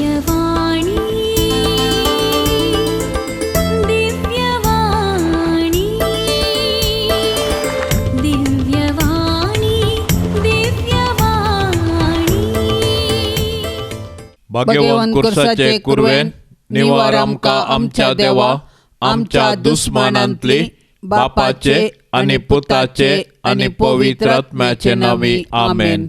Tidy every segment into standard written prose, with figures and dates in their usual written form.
दिव्यवाणी दिव्यवाणी दिव्यवाणी दिव्यवाणी. भाग्यवंत कुर्साचे कुरवेन निवार आमकां आमच्या देवा आमच्या दुस्मानांतली बापाचे आनी पुताचे आनी पवित्र आत्म्याचे नांवी आमेन.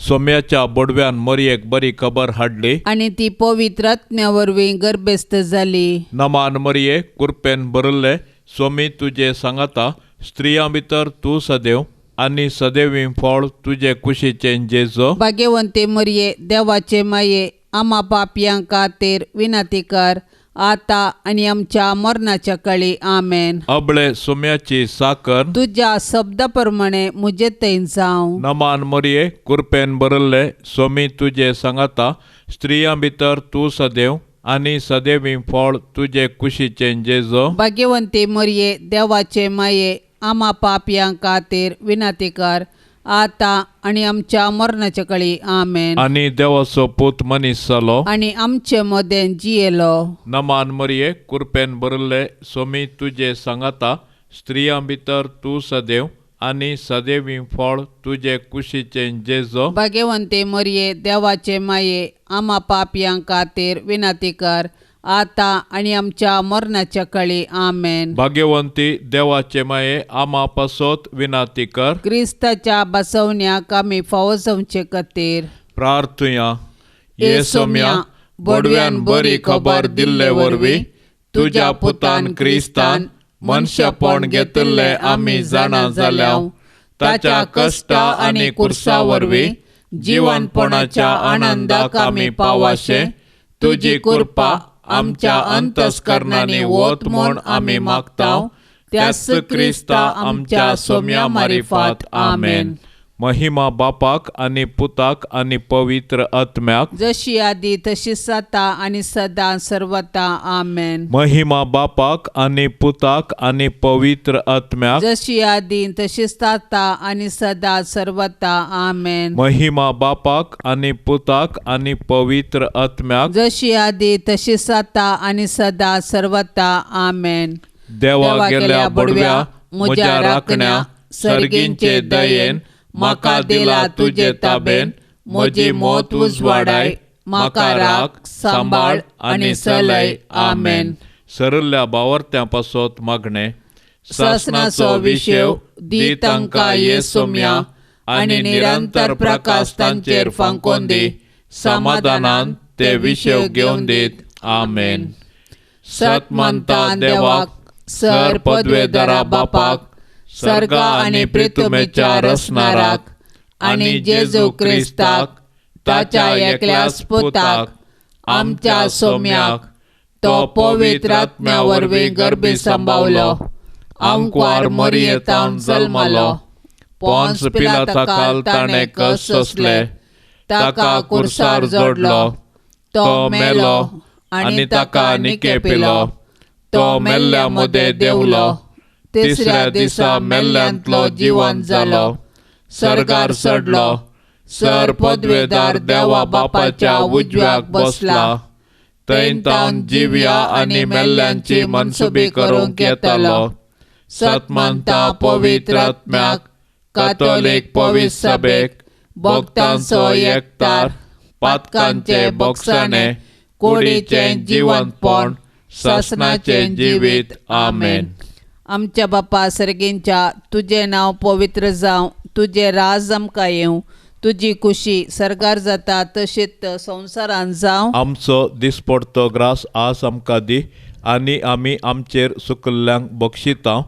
सोम्याच्या बोडव्यान मरयेक बरी खबर हाडली आनी ती पवित्र आत्म्या वरवीं गर्भस्थ जाली. नमान मरये कुरपेन भरिल्ले सोमी तुजे सांगाता स्त्रियां भितर तूं सदैव आनी सदैवी फळ तुजे कुशीचें जेजो. भाग्यवंते मरये देवाचे माये आमा पापयां खातीर विनंती कर आता आनी आमच्या मरणाच्या काळी आमेन. अबळे सोम्याची साकर तुज्या शब्दा प्रमाणे म्हजे थंय जावं. नमान मरये कुरपेन भरिल्ले सोमी तुजे सांगाता स्त्रियां भितर तूं सदैव आनी सदैवी फळ तुजे कुशीचें जेजो. भाग्यवंते मरये देवाचे माये आमा पापयां खातीर विनंती कर आता आनी आमच्या मरणाच्या काळी आमेन. आनी देवाचो पूत मनीस जालो आनी आमचे मदें जियेलो. नमान मरये कुरपेन भरिल्ले सोमी तुजे सांगाता स्त्रियां भितर तूं सदैव आनी सदैवी फळ तुजे कुशीचें जेजो. भाग्यवंते मरये देवाचे माये आमा पापयां खातीर विनंती कर आता आनी आमच्या मरणाच्या काळी आमेन. भाग्यवंती देवाचे माये आमा पासत विनंती कर. क्रिस्ताच्या बसवण्याक आमी फावो जावचे खातीर प्रार्थुया. ये सोम्या बोडव्यान बरी खबर दिल्ले वरवीं तुज्या पुतान क्रिस्तान मनशापण घेतिल्लें आमी जाणा जाल्या. ताच्या कश्टा आनी कुर्सा वरवीं जिवनपणाच्या आनंदाक आमी पावाशे तुजी कृपा आमच्या अंतस्करणांनी वत म्हूण आमी मागता. त्याच क्रिस्ता आमच्या सोम्या मारिफात आमेन. महिमा बापाक आनी पुताक आनी पवित्र आत्म्याक जशी आदी तशी सता आनी सदां सर्वता आमेन. महिमा बापाक आनी पुताक आनी पवित्र आत्म्याक जशी आदी तशी सता आनी सदां सर्वता आमेन. महिमा बापाक आनी पुताक आनी पवित्र आत्म्याक जशी आदी तशी सता आनी सदां सर्वता आमेन. देवा गेल्या बडव्या म्हज्या राखण्या सर्गींचे दयेन म्हाका दिला तुजे ताबेन म्हजी मौत उजवाडाय म्हाका राख सांबाळ आनी चलय आमेन. सरल्या बावर्त्यां पासत मागणें. सासणाचो विशेव दी तांकां ये सोम्या आनी निरंतर प्रकाश तांचेर फांकोन दी. समाधानान ते विशेव घेवन दीत आमेन. सत मानता देवाक सर पदवेदारा बापाक सर्गा आनी प्रितुमेच्या रसनाराक आनी जेजू क्रिस्ताक ताच्या एकल्याच पुताक आमच्या सोम्याक तो पवित्र आत्म्या वरवीं गर्भी सांबावलो आंकवार मरयेतावन जल्मलो पोन्स पिलाताकाल ताणें कश्ट सोंसले ताका कुर्सार जोडलो तो मेलो आनी ताका निकेपिलो तो मेल्ल्या मदें देंवलो तिसऱ्या दिसा मेल्ल्यांतलो जिवन जालो सर्गार चडलो सर पदवेदार देवा बापाच्या उजव्याक बसला थंय तावन जिव्या आनी मेल्ल्यांची मनसुबी करूंक येतालो. सत मानता पवित्र आत्म्याक कातोलीक पवित्र सभेक भक्तांचो एकतार पातकांचे बोगसाणे कुडीचें जिवंतपण सासणाचें जिवीत आमेन. आमच्या बापा सर्गींच्या तुजें नांव पवित्र जावं तुजें राज आमकां येवं तुजी खुशी सर्गार जाता तशीच संवसारांत जावं. आमचो दिसपडतो ग्रास आज आमकां दी आनी आमी आमचेर सुकल्ल्यांक बक्षिता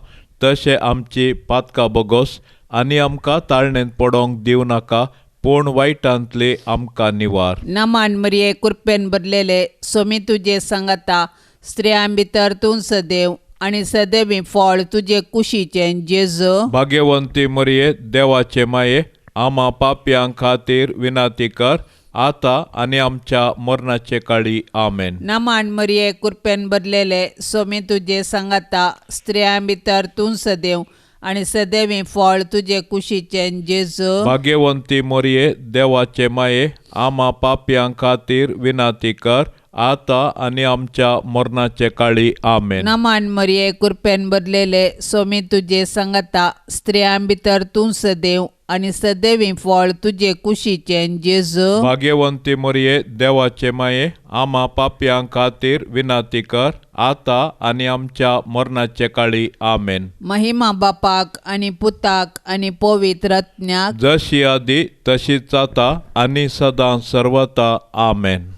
तशें आमची पातकां बोगोस आनी आमकां ताळणेंत पडोंक दिवं नाका पूण वायटांतली आमकां निवार. नमान मरये कुरपेन भरलेले सोमी तुजे सांगाता स्त्रियां भितर तूं सदैव आनी सदैवी फळ तुजे कुशीचें जेजू. भाग्यवंती मरये देवाचे माये आमा पापयां खातीर विनंती कर आता आनी आमच्या मरणाचे काळी आमेन. नमान मरये कुरपेन भरलेले सोमी तुजे सांगाता स्त्रियां भितर तूं सदैव आनी सदैवी फळ तुजे कुशीचें जेजू. भाग्यवंती मोरये देवाचे माये आमा पापयां खातीर विनंती कर आता आनी आमच्या मरणाचे काळी. आमेन. नमान मरिये कृपेन बदलेले सोमी तुजे सांगता स्त्रियां भितर तूं सदैव आनी सदैवी फळ तुजे कुशीचें जेजू. भाग्यवंती मोरये देवाचे माये आमा पापयां खातीर विनंती कर आता आनी आमच्या मरणाचे काळी. आमेन. महिमा बापाक आनी पुताक आनी पवित्र आत्म्याक जशी आदी तशीच आता आनी सदां सर्वता. आमेन.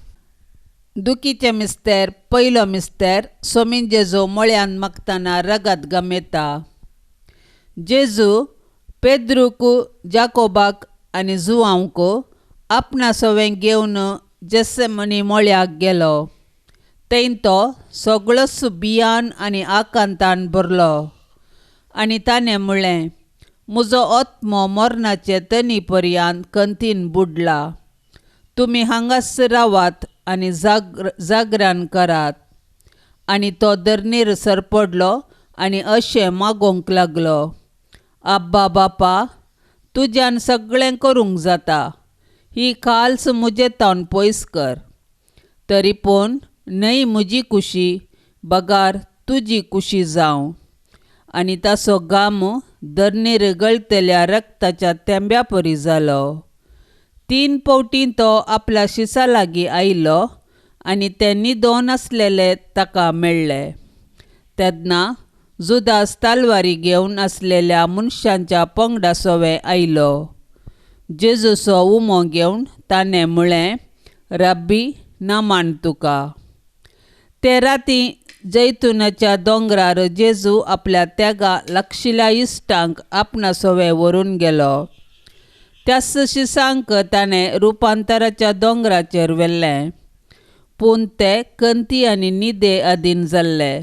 दुखीचे मिस्तेर पयलो मिस्तेर सोमीन जेजू मळ्यान मागतना रगत गमेता. जेजू पेद्रूक जाकोबाक आनी जुवांक आपणा सवें घेवन जेसेमनी मळ्याक गेलो. थंय तो सगळोच बियान आनी आकांतान भरलो आनी ताणें म्हणलें, म्हजो आत्मो मरणाचे तनी पर्यंत कंतीन बुडला. तुमी हांगाच रावात आनी जागरण करात. आनी तो धरणीर सरपडलो आनी अशें मागोवंक लागलो, आब्बा बापा, तुज्यान सगळें करूंक जाता, ही काल्स म्हजे तावन पयस कर, तरी पूण न्हय म्हजी कुशी बगार तुजी कुशी जावं. आनी ताचो घाम धरणीर गळतल्या रक्ताच्या तेंब्या परी जालो. 3 फावटीं तो आपल्या शिसा लागीं आयलो आनी ते न्हिदोन आसलेले ताका मेळ्ळे. तेन्ना जुदास तलवारी घेवन आसलेल्या मनशांच्या पंगडा सवें आयलो. जेजूचो उमो घेवन ताणें म्हळें, रब्बी, नमान तुका. ते राती जैतुनाच्या दोंगरार जेजू आपल्या त्यागा लागशिल्ल्या इश्टांक आपणा सवें व्हरून गेलो. त्याच शिसांक ताणें रुपांतराच्या दोंगराचेर व्हेल्लें, पूण ते कंती आनी न्हिदे अधीन जाल्ले.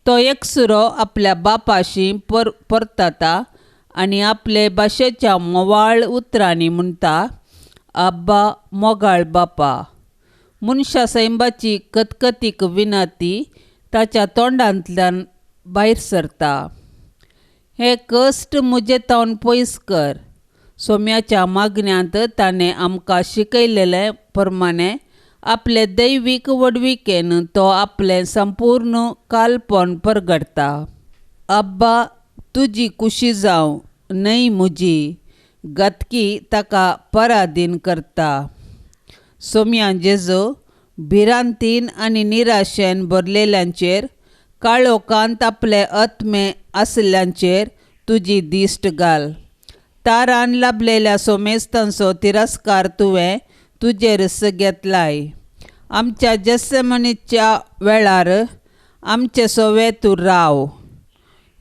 तो एकसुरो आपल्या बापाशी परतता आनी आपले भाशेच्या मोवाळ उतरांनी म्हणटा, आब्बा मोगाळ बापा. मनशा सैंबाची कतकतीक विनंती ताच्या तोंडांतल्यान भायर सरता. हे कश्ट म्हजे तावन पयस कर. सोम्याच्या मागण्यांत ताणें आमकां शिकयलेले प्रमाणे आपले दैवीक व्हडविकेन तो आपलें संपूर्ण कालपण परगडटा. आब्बा, तुजी कुशी जावं न्हय म्हजी, गतकी ताका पराधीन करता. सोम्या जेजू भिरांतीन आनी निराशेन भरलेल्यांचेर, काळोखांत आपले आत्मे आशिल्ल्यांचेर तुजी दिश्ट घाल. तारान लाभलेल्या सोमेस्तांचो तिरस्कार तुवें तुजेर घेतलाय. आमच्या जेसेमनीच्या वेळार आमचे सवे तूं राव.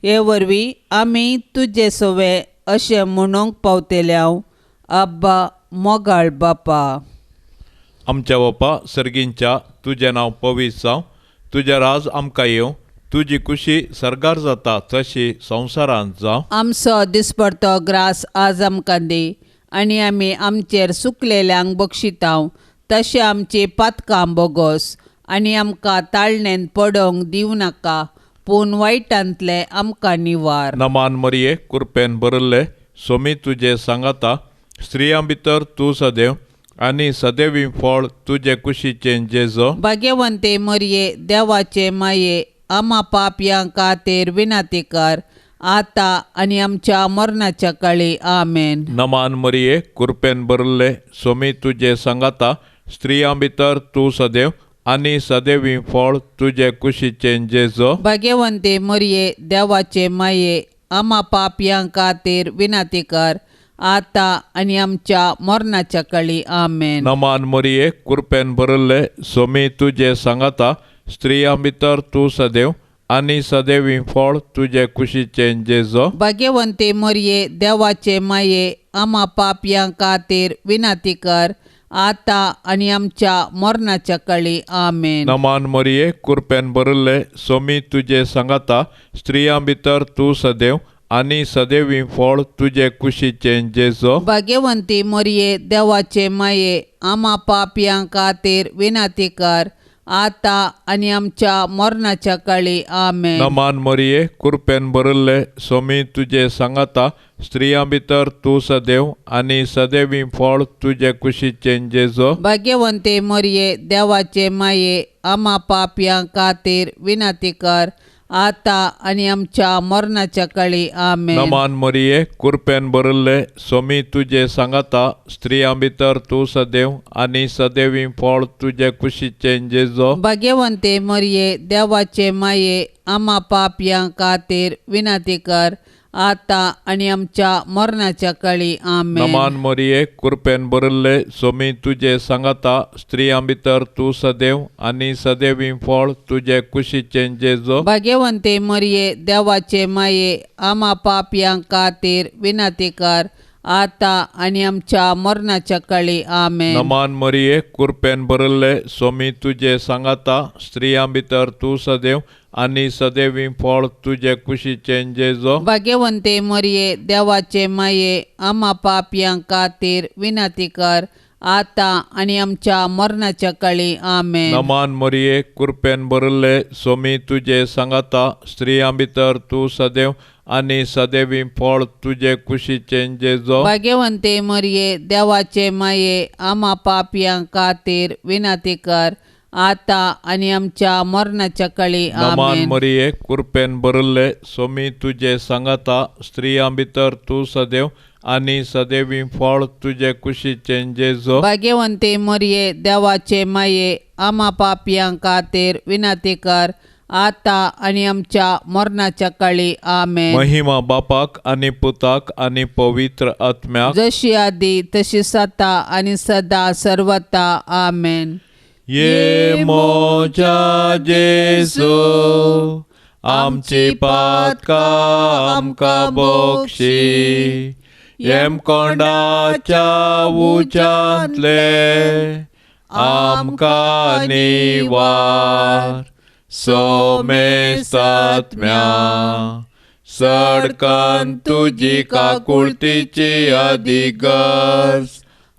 हे वरवीं आमी तुजे सवे अशें म्हणूंक पावतले. आब्बा मोगाळ बापा. आमच्या बापा सर्गींच्या, तुजें नांव पवित्र जावं, तुजें राज आमकां येवं, तुजी कुशी सर्गार जाता तशी संवसारांत जावं. आमचो दिसपडतो ग्रास आज आमकां दी आनी आमी आमचेर सुकलेल्यांक बक्षितांव तशें आमची पातकां बोगोस आनी आमकां ताळणेन पडोवंक दिवं नाका, पूण वायटांतलें आमकां निवार. नमान मरिये कृपेन भरिल्ले सोमी तुजे सांगाता, स्त्रियां भितर तूं सदैव आनी सदैवी फळ तुजे कुशीचें जेजो. भाग्यवंते मरिये देवाचे माये, आमा पापयां खातीर विनंती कर आता आनी आमच्या मरणाच्या काळी. आमेन. नमान मरिये कृपेन भरिल्ले सोमी तुजे सांगाता, स्त्रियां भितर तूं सदैव आनी सदैवी फळ तुजे कुशीचें जेजो. भाग्यवंते मरिये देवाचे माये, आमा पापयां खातीर विनंती कर आता आनी आमच्या मरणाच्या काळी. आमेन. नमान मरिये कृपेन भरिल्ले सोमी तुजे सांगाता, स्त्रियां भितर तूं सदैव आनी सदैवी फळ तुजे कुशीचें जेजो. भाग्यवंते मरिये देवाचे माये, आमा पापयां खातीर विनंती कर आता आनी आमच्या मरणाच्या काळी. आमेन. नमान मरिये कृपेन भरिल्ले सोमी तुजे सांगाता, स्त्रियां भितर तूं सदैव आनी सदैवी फळ तुजे कुशीचें जेजो. भाग्यवंती मरिये देवाचे माये, आमा पापयां खातीर विनंती कर आतां आनी आमच्या मरणाच्या काळी. आमेन. नमान मरिये, कृपेन भरिल्ले, सोमी तुजे सांगाता, स्त्रियां भितर तूं सदैव आनी सदैवी फळ तुजे कुशीचें जेजो. भाग्यवंते मरिये, देवाचे माये, आमा पापयां खातीर विनंती कर, आतां आनी आमच्या मरणाच्या काळी. आमेन. नमान मरिये, कृपेन भरिल्ले, सोमी तुजे सांगाता, स्त्रियां भितर तूं सदैव आनी सदैवी फळ तुजे कुशीचें जेजो. भाग्यवंते मरिये, देवाचे माये, आमा पापयां खातीर विनंती कर, आतां आनी आमच्या मरणाच्या काळी. आमेन. नमान मरिये, कृपेन भरिल्ले, सोमी तुजे सांगाता, स्त्रियां भितर तूं सदैव आनी सदैवी फळ तुजे कुशीचें जेजो. भाग्यवंते मरिये, देवाचे माये, आमा पापयां खातीर विनंती कर, आतां आनी आमच्या मरणाच्या काळी. आमेन. नमान मरिये, कृपेन भरिल्ले, सोमी तुजे सांगाता, स्त्रियां भितर तूं सदैव आनी सदैवी फळ तुजे कुशीचें जेजो. भाग्यवंते मरिये, देवाचे माये, आमा पापयां खातीर विनंती कर, आतां आनी आमच्या मरणाच्या काळी. आमेन. नमान मरिये, कृपेन भरिल्ले, सोमी तुजे सांगाता, स्त्रियां भितर तूं सदैव आनी सदैवी फळ तुजे कुशीचें जेजो. भाग्यवंते मरिये, देवाचे माये, आमा पापयां खातीर विनंती कर, आतां आनी आमच्या मरणाच्या काळी. नमान आमेन. मरिये, कृपेन भरिल्ले, सोमी तुजे सांगाता, स्त्रियां भितर तूं सदैव आनी सदैवी फळ तुजे कुशीचें जेजो. भाग्यवंते मरिये, देवाचे माये, आमा पापयां खातीर विनंती कर, आतां आनी आमच्या मरणाच्या काळी. आमेन. महिमा बापाक आनी पुताक आनी पवित्र आत्म्याक, जशी आदी तशी सता आनी सदा सर्वता. आमेन. ये मोजा जेजू, आमची पातकां आमकां बक्षी, येमकोंडाच्या उज्यांतले आमकां निवार, सोमेस्तात्म्या सडकन तुजी काकुळतीची अधिगर्ज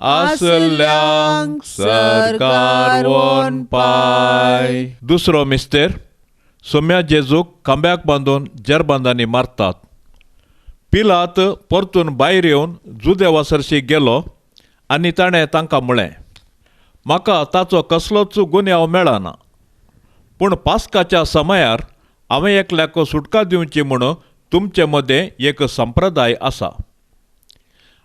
आसल्यांक सरकार वन पाय. दुसरो मिस्तेर, सोम्या जेजूक खांब्याक बांदून जेरबांदांनी मारतात. पिलात परतून भायर येवन जुदेवा सरशी गेलो आनी ताणें तांकां म्हळें, म्हाका ताचो कसलोच गुन्यांव मेळना, पूण पास्काच्या समयार हांवें एकल्याक सुटका दिवची म्हूण तुमचे मदें एक संप्रदाय आसा.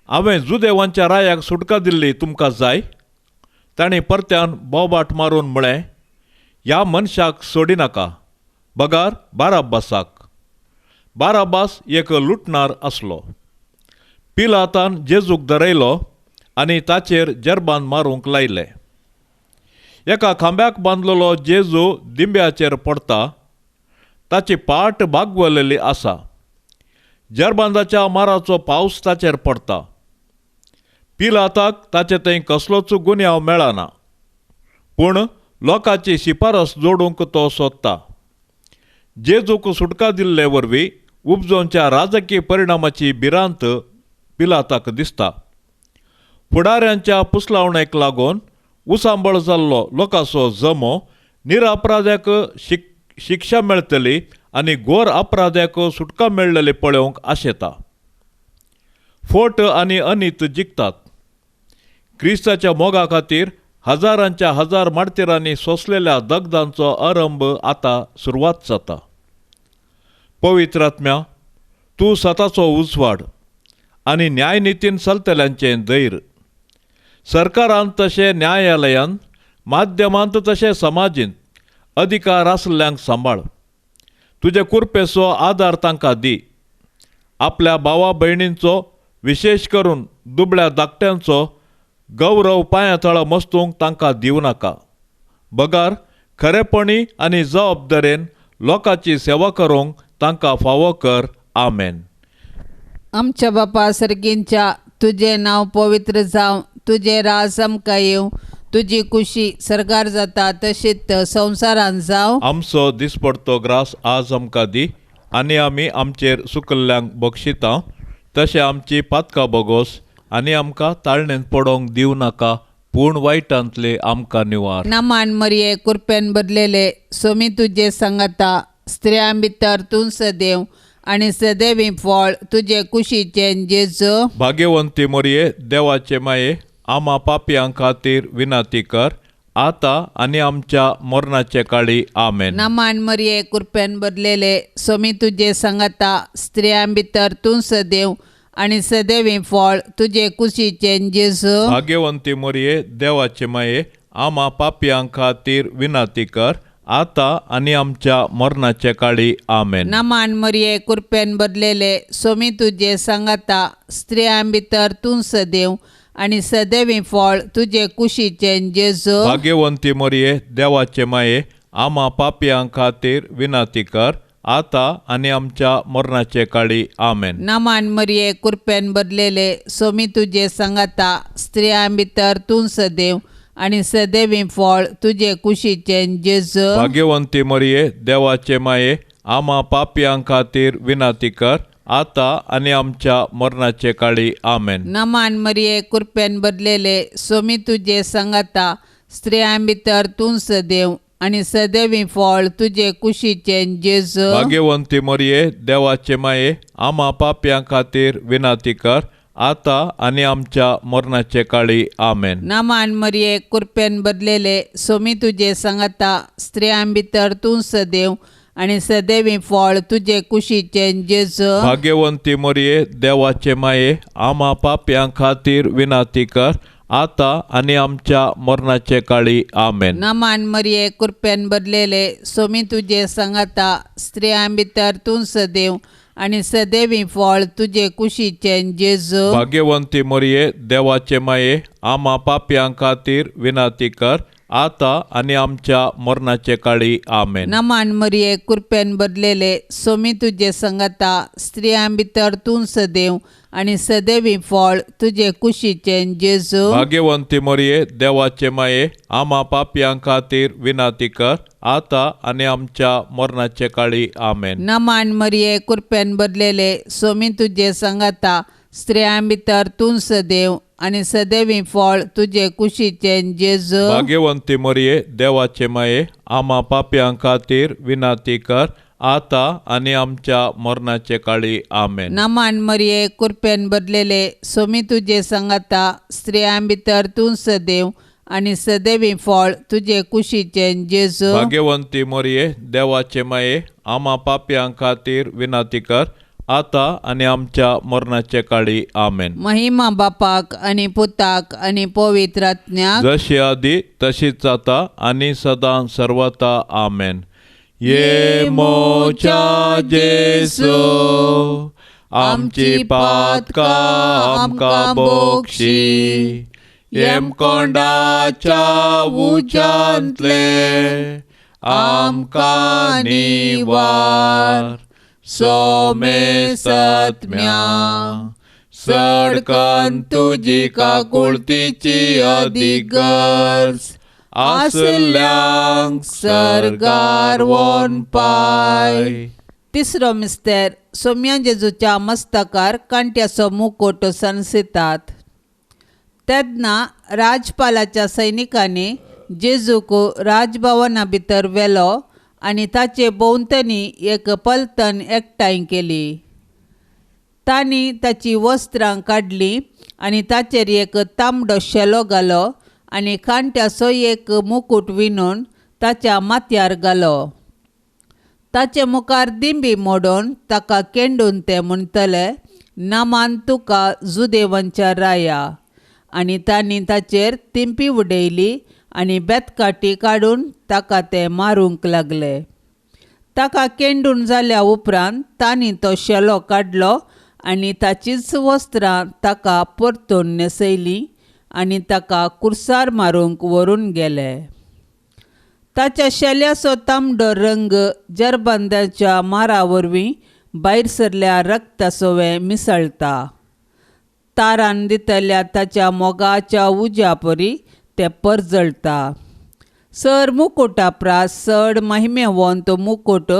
हांवें जुदेवांच्या रायाक सुटका दिल्ली तुमकां जाय? ताणें परत्यान बोबाट मारून म्हळें, ह्या मनशाक सोडिनाका, बगार बाराबासाक. बाराबास एक लुटणार आसलो. पिलातान जेजूक धरयलो आनी ताचेर जेरबान मारूंक लायलें. एका खांब्याक बांदलेलो जेजू दिंब्याचेर पडटा, ताची पाट बागवलेली आसा. जेरबांदाच्या माराचो पावस ताचेर पडटा. पिलाताक ताचे थंय कसलोच गुन्यांव मेळना, पूण लोकांची शिफारस जोडूंक तो सोदता. जेजूक सुटका दिल्ले वरवीं उपजोवच्या राजकीय परिणामाची भिरांत पिलाताक दिसता. फुडाऱ्यांच्या पुसलावणेक लागून उसांबळ जाल्लो लोकांचो जमो निरअपराध्याक शिक्षा मेळटली आनी गोर अपराध्याक सुटका मेळ्ळेली पळोवंक आशेता. फोट आनी अनीत जिखतात. क्रिस्ताच्या मोगा खातीर हजारांच्या हजार मार्तीरांनी सोंसलेल्या दगदांचो आरंभ आतां सुरवात जाता. पवित्र आत्म्या, तूं सताचो उजवाड आनी न्यायनितीन चलतल्यांचें धैर्य. सरकारान तशें न्यायालयान, माध्यमांत तशें समाजींत अधिकार आसल्ल्यांक सांबाळ. तुजे कुरपेचो आदार तांकां दी. आपल्या भावा भयणींचो, विशेश करून दुबळ्या धाकट्यांचो गौरव पांया तळा मस्तूंक तांकां दिवं नाका, बगार खरेपणी आनी जबाबदारेन लोकांची सेवा करूंक तांकां फावो कर. आमेन. आमच्या बापा सर्गींच्या, तुजें नांव पवित्र जावं, तुजें राज आमकां येवं, तुजी कुशी सरकार जाता तशीच संवसारांत जावं. आमचो दिसपडतो ग्रास आज आमकां दी आनी आमी आमचेर सुकल्ल्यांक बक्षिता तशें आमची पातकां बोगोस आनी आमकां ताळणेंत पडोवंक दिवं नाका. पूण वायटांतले आमकां निवार. नमान मरिये कृपेन भरलेले सोमी तुजे सांगाता, स्त्रियां भितर तूं सदैव आनी सदैवी फळ तुजे कुशीचें जेजू. भाग्यवंती मरिये देवाचे माये, आमा पापयां खातीर विनंती कर, आतां आनी आमच्या मरणाचे काळी. आमेन. नमान मरिये कृपेन भरलेले सोमी तुजे सांगाता, स्त्रियां भितर तूं सदैव आनी सदैवी फळ तुजे कुशीचें जेजू. भाग्यवंती मरिये देवाचे माये, आमा पापयां खातीर विनंती कर, आतां आनी आमच्या मरणाचे काळी. आमेन. नमान मरिये कृपेन भरलेले सोमी तुजे सांगाता, स्त्रियां भितर तूं सदैव आनी सदैवी फळ तुजे कुशीचें जेजू. भाग्यवंती मरिये देवाचे माये, आमा पापयां खातीर विनंती कर, आतां आनी आमच्या मरणाचे काळी. आमेन. नमान मरिये कृपेन भरलेले सोमी तुजे सांगाता, स्त्रियां भितर तूं सदैव आनी सदैवी फळ तुजे कुशीचें जेजू. भाग्यवंती मरिये देवाचे माये, आमा पापयां खातीर विनंती कर, आतां आनी आमच्या मरणाचे काळी. आमेन. नमान मरिये कृपेन भरलेले सोमी तुजे सांगाता, स्त्रियां भितर तूं सदैव आनी सदैवी फळ तुजे कुशीचें जेजू. भाग्यवंती मरिये देवाचे माये, आमा पापयां खातीर विनंती कर, आतां आनी आमच्या मरणाचे काळी. आमेन. नमान मरिये कृपेन भरलेले सोमी तुजे सांगाता, स्त्रियां भितर तूं सदैव आनी सदैवी फळ तुजे कुशीचें जेजू. भाग्यवंती मरिये देवाचे माये, आमा पापयां खातीर विनंती कर, आतां आनी आमच्या मरणाचे काळी. आमेन. नमान मरिये कृपेन भरलेले सोमी तुजे सांगाता, स्त्रियां भितर तूं सदैव आनी सदैवी फळ तुजे कुशीचें जेजू. भाग्यवंती मरिये देवाचे माये, आमा पापयां खातीर विनंती कर, आतां आनी आमच्या मरणाचे काळी. आमेन. नमान मरिये कृपेन भरलेले सोमी तुजे सांगाता, स्त्रियां भितर तूं सदैव आनी सदैवी फळ तुजे कुशीचें जेजू. भाग्यवंती मरिये देवाचे माये, आमा पापयां खातीर विनंती कर, आतां आनी आमच्या मरणाचे काळी. आमेन. नमान मरिये कृपेन भरलेले सोमी तुजे सांगाता, स्त्रियां भितर तूं सदैव आनी सदैवी फळ तुजे कुशीचें जेजू. भाग्यवंती मरिये देवाचे माये, आमा पापयां खातीर विनंती कर, आतां आनी आमच्या मरणाचे काळी. आमेन. नमान मरिये कृपेन भरलेले सोमी तुजे सांगाता, स्त्रियां भितर तूं सदैव आनी सदैवी फळ तुजे कुशीचें जेजू. भाग्यवंती मरिये देवाचे माये, आमा पापयां खातीर विनंती कर, आतां आनी आमच्या मरणाचे काळी. आमेन. महिमा बापाक आनी पुताक आनी पवित्र आत्म्याक, जशी आदी तशीच आतां आनी सदां सर्वता. आमेन. ये मोच्या जेसू, आमची पातकां आमकां बोक्षी, येमकोंडाच्या उज्यांतले आमकां निवार, सोमे सत्म्या सडकन तुजी काकुळतीची अदीक गरज आसल्यांक सर्गार वोन पाय. तिसरो मिस्तेर सोम्या जेजूच्या मस्तकार कांट्याचो मुकोट सनसितात. तेन्ना राजपालाच्या सैनिकांनी जेजूक राजभवना भितर व्हेलो आनी ताचे भोंवतणी एक पलतन एकठांय केली. तांणी ताची वस्त्रां काडलीं आनी ताचेर एक तांबडो शेलो घालो आनी कांट्याचो एक मुकूट विणून ताच्या माथ्यार घालो. ताचे मुखार दिंबी मोडून ताका केंडून ते म्हणटले, नामान तुका जुदेवांच्या राया. आनी तांणी ताचेर तिंपी उडयली आनी बेतकाठी काडून ताका ते मारूंक लागले. ताका केंडून जाल्या उपरांत तांणी तो शेलो काडलो आनी ताचीच वस्त्रां ताका परतून न्हेसयलीं आनी ताका कुर्सार मारूंक व्हरून गेले. ताच्या शेल्याचो तांबडो रंग जरबंदाच्या मारा वरवीं भायर सरल्या रक्तासोवें मिसळटा. तारान दितल्या ताच्या मोगाच्या उज्या परी ते परजळटा. सर मुकुटा प्रास चड महिमेवंत मुकुट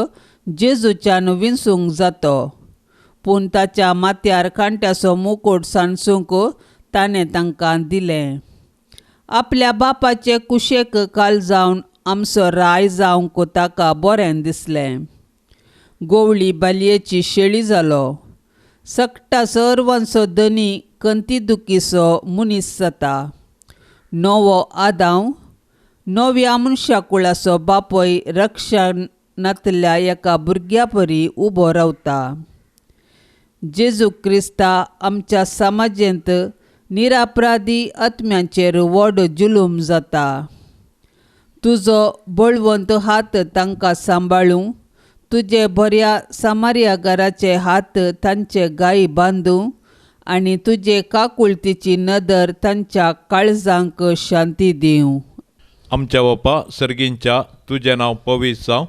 जेजूच्यान विंचूंक जातो, पूण ताच्या माथ्यार कांट्याचो मुकुट सांसूंक ताणें तांकां दिलें. आपल्या बापाचे कुशेक काल जावन आमचो राय जावंक ताका बरें दिसलें. गोवळी बालयेची शेळी जालो. सकटा सर्वांचो धनी कंती दुखीचो मनीस जाता. नवो आदांव नव्या मनशाकुळाचो बापय रक्षणांतल्या एका भुरग्या परी उबो रावता. जेजू क्रिस्ता आमच्या समाजेंत निरापराधी आत्म्यांचेर व्हड जुलूम जाता. तुजो बळवंत हात तांकां सांबाळूं, तुजे बऱ्या सामार्यागाराचे हात तांचे गाय बांदूं आनी तुजे काकुळतीची नदर तांच्या काळजांक शांती दिवं. आमच्या बापा सर्गींच्या, तुजें नांव पवित्र जावं,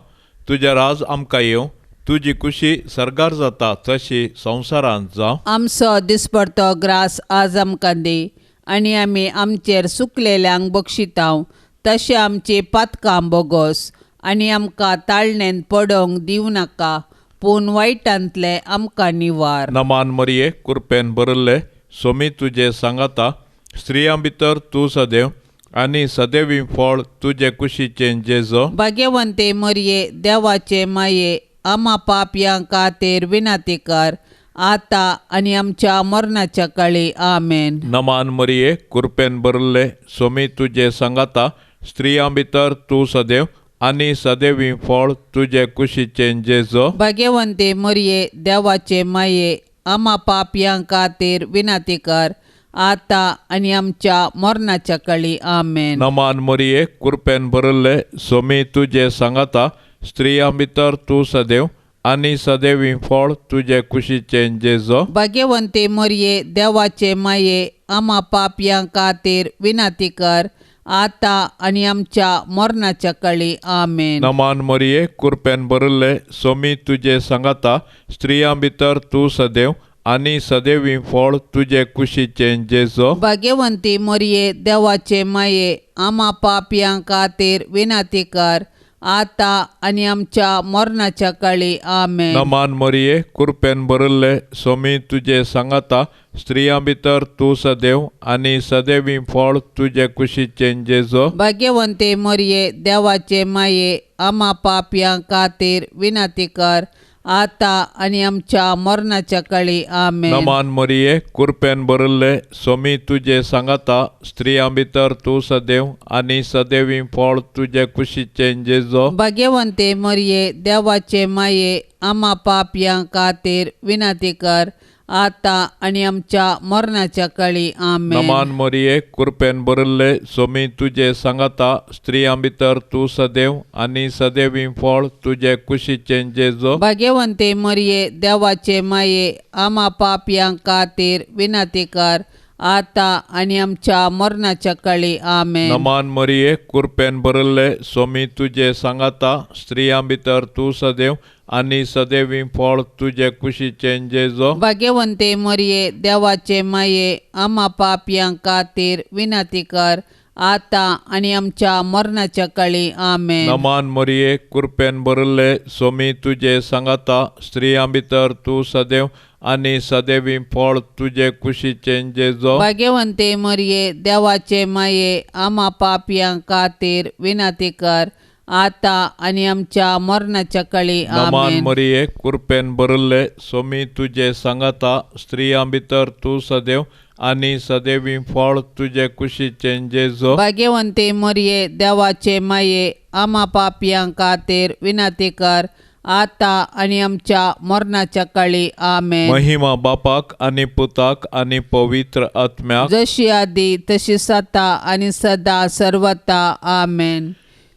तुजें राज आमकां येवं, तुजी कुशी सर्गार जाता तशी संवसारांत जावं. आमचो दिसपडतो ग्रास आज आमकां दी आनी आमी आमचेर सुकलेल्यांक बक्षितांव तशें आमची पातकां बोगोस आनी आमकां ताळणेन पडोवंक दिवं नाका, पूण वायटांतलें आमकां निवार. नमान मरिये, कुरपेन भरिल्ले, सोमी तुजे सांगाता, स्त्रियां भितर तूं सदैव आनी सदैवी फळ तुजे कुशीचें जेजो. भाग्यवंते मरिये, देवाचे माये, आमा पापयां खातीर विनंती कर आतां आनी आमच्या मरणाच्या काळी. आमेन. नमान मरिये, कुरपेन भरिल्ले, सोमी तुजे सांगाता, स्त्रियां भितर तूं सदैव आनी सदैवी फळ तुजे कुशीचें जेजो. भाग्यवंते मरिये, देवाचे माये, आमा पापयां खातीर विनंती कर आतां आनी आमच्या मरणाच्या काळी. आमेन. नमान मरिये, कुरपेन भरिल्ले, सोमी तुजे सांगाता, स्त्रियां भितर तूं सदैव आनी सदैवी फळ तुजे कुशीचें जेजो. भाग्यवंते मरिये, देवाचे माये, आमा पापयां खातीर विनंती कर आतां आनी आमच्या मरणाच्या काळी. आमेन. नमान मरिये, कुरपेन भरिल्ले, सोमी तुजे सांगाता, स्त्रियां भितर तूं सदैव आनी सदैवी फळ तुजे कुशीचें जेजो. भाग्यवंती मरिये, देवाचे माये, आमा पापयां खातीर विनंती कर आतां आनी आमच्या मरणाच्या काळी. आमेन. नमान मरिये, कुरपेन भरिल्ले, सोमी तुजे सांगाता, स्त्रियां भितर तूं सदैव आनी सदैवी फळ तुजे कुशीचें जेजो. भाग्यवंते मरिये, देवाचे माये, आमा पापयां खातीर विनंती कर आतां आनी आमच्या मरणाच्या काळी. आमेन. नमान मरिये, कुरपेन भरिल्ले, सोमी तुजे सांगाता, स्त्रियां भितर तूं सदैव आनी सदैवी फळ तुजे कुशीचें जेजो. भाग्यवंते मरिये, देवाचे माये, आमा पापयां खातीर विनंती कर आतां आनी आमच्या मरणाच्या काळी. आमेन. नमान मरिये, कुरपेन भरिल्ले, सोमी तुजे सांगाता, स्त्रियां भितर तूं सदैव आनी सदैवी फळ तुजे कुशीचें जेजो. भाग्यवंते मरिये, देवाचे माये, आमा पापयां खातीर विनंती कर आतां आनी आमच्या मरणाच्या काळी. आमेन. नमान मरिये, कुरपेन भरिल्ले, सोमी तुजे सांगाता, स्त्रियां भितर तूं सदैव आनी सदैवी फळ तुजे कुशीचें जेजो. भाग्यवंते मरिये, देवाचे माये, आमा पापयां खातीर विनंती कर आतां आनी आमच्या मरणाच्या काळी. आमेन. नमान मरिये, कुरपेन भरिल्ले, सोमी तुजे सांगाता, स्त्रियां भितर तूं सदैव आनी सदैवी फळ तुजे कुशीचें जेजो. भाग्यवंते मरिये, देवाचे माये, आमा पापयां खातीर विनंती कर आतां आनी आमच्या मरणाच्या काळी. नमान आमेन. मरिये, कुरपेन भरिल्ले, सोमी तुजे सांगाता, स्त्रियां भितर तूं सदैव आनी सदैवी फळ तुजे कुशीचें जेजो. भाग्यवंते मरिये, देवाचे माये, आमा पापयां खातीर विनंती कर आतां आनी आमच्या मरणाच्या काळी. आमेन. महिमा बापाक आनी पुताक आनी पवित्र आत्म्याक, जशी आदी तशी सता आनी सदा सर्वता. आमेन.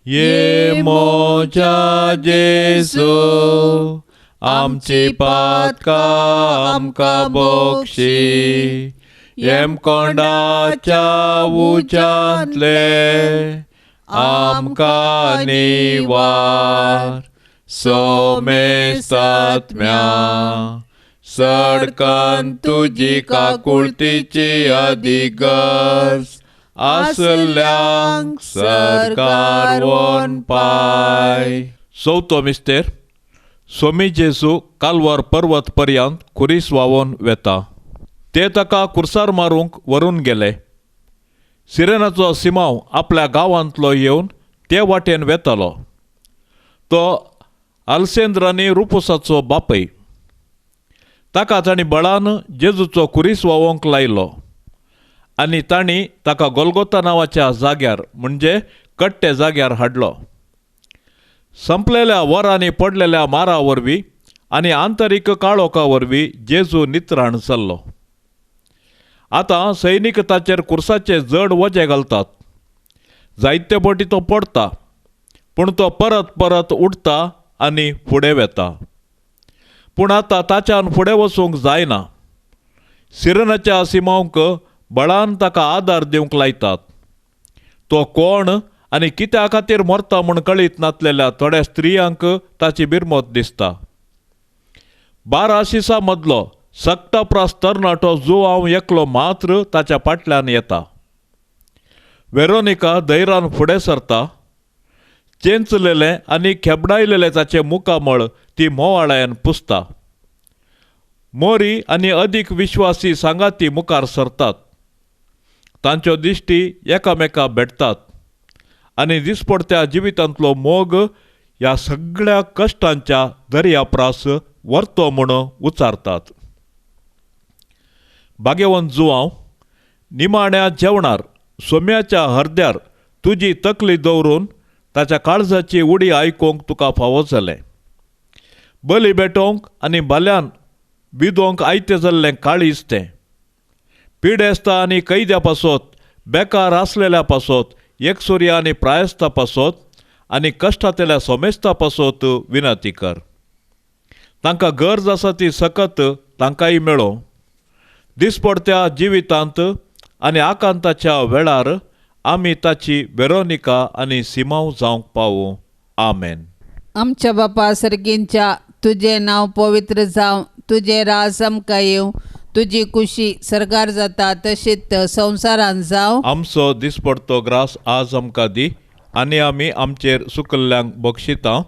ये मोजा जेजू, आमची पातकां आमकां बक्षी, येमकोंडाच्या उज्यांतले आमकां निवार, सोमेस्तात्म्या सडकन तुजी काकुळतीची अधिगर्ज आसल्यांक सरकार वन पाय. चवथो मिस्तेर, सोमी जेजू कालवार पर्वत पर्यंत खुरीस व्हांवोन वेता. ते ताका कुर्सार मारूंक व्हरून गेले. सिरेनाचो सिमांव आपल्या गांवांतलो येवन ते वाटेन वेतालो. तो आलसेंद्र आनी रुपुसाचो बापय. ताका तांणी बळान जेजूचो कुरीस व्हांवोंक लायलो आनी तांणी ताका गोलगोता नांवाच्या जाग्यार म्हणजे कट्टे जाग्यार हाडलो. संपलेल्या वरांनी पडलेल्या मारा वरवीं आनी आंतरीक काळोखा वरवीं जेजू नित्राण जाल्लो. आतां सैनीक ताचेर कुर्साचे जड वजें घालतात. जायते फावटी तो पडटा, पूण तो परत परत उठता आनी फुडें वेता. पूण आतां ताच्यान फुडें वचूंक जायना. सिरनाच्या सिमांवक बळान ताका आदार दिवंक लायतात. तो कोण आनी कित्या खातीर मरता म्हूण कळीत नासलेल्या थोड्या स्त्रियांक ताची बिरमत दिसता. 12 शिसां मदलो सक्ता प्रास तरणाटो जुवांव एकलो मात्र ताच्या फाटल्यान येता. वेरोनिका धैर्यान फुडें सरता. चेंचलेलें आनी खेबडायलेलें ताचें मुखामळ ती म्होंवाळ्यान पुसता. मोरी आनी अदीक विश्वासी सांगाती मुखार सरतात. तांच्यो दिश्टी एकामेका भेटतात आनी दिसपडत्या जिवितांतलो मोग ह्या सगळ्या कश्टांच्या दर्या प्रास व्हरतो म्हूण उचारतात. भाग्यवंत जुवांव, निमाण्या जेवणार सोम्याच्या हरद्यार तुजी तकली दवरून ताच्या काळजाची उडी आयकूंक तुका फावो जालें. बली भेटोवंक आनी भाल्यान विदोवंक आयतें जाल्लें काळीज तें. पिडेस्ता आनी कैद्या पासत, बेकार आसलेल्या पासत, एकसुर्या आनी प्रायस्ता पासत आनी कश्टांतल्या सोमेस्ता पासत विनंती कर. तांकां गरज आसा ती सकत तांकांय मेळो. दिसपडत्या जिवितांत आनी आकांताच्या वेळार आमी ताची वेरोनिका आनी सिमांव जावंक पावूं. आमेन. आमच्या बापा सर्गींच्या, तुजें नांव पवित्र जावं, तुजें राज आमकां येवं, तुजी कुशी सरकार जाता तशीच संवसारांत जावं. आमचो दिसपडतो ग्रास आज आमकां दी आनी आमी आमचेर सुकल्ल्यांक बक्षिता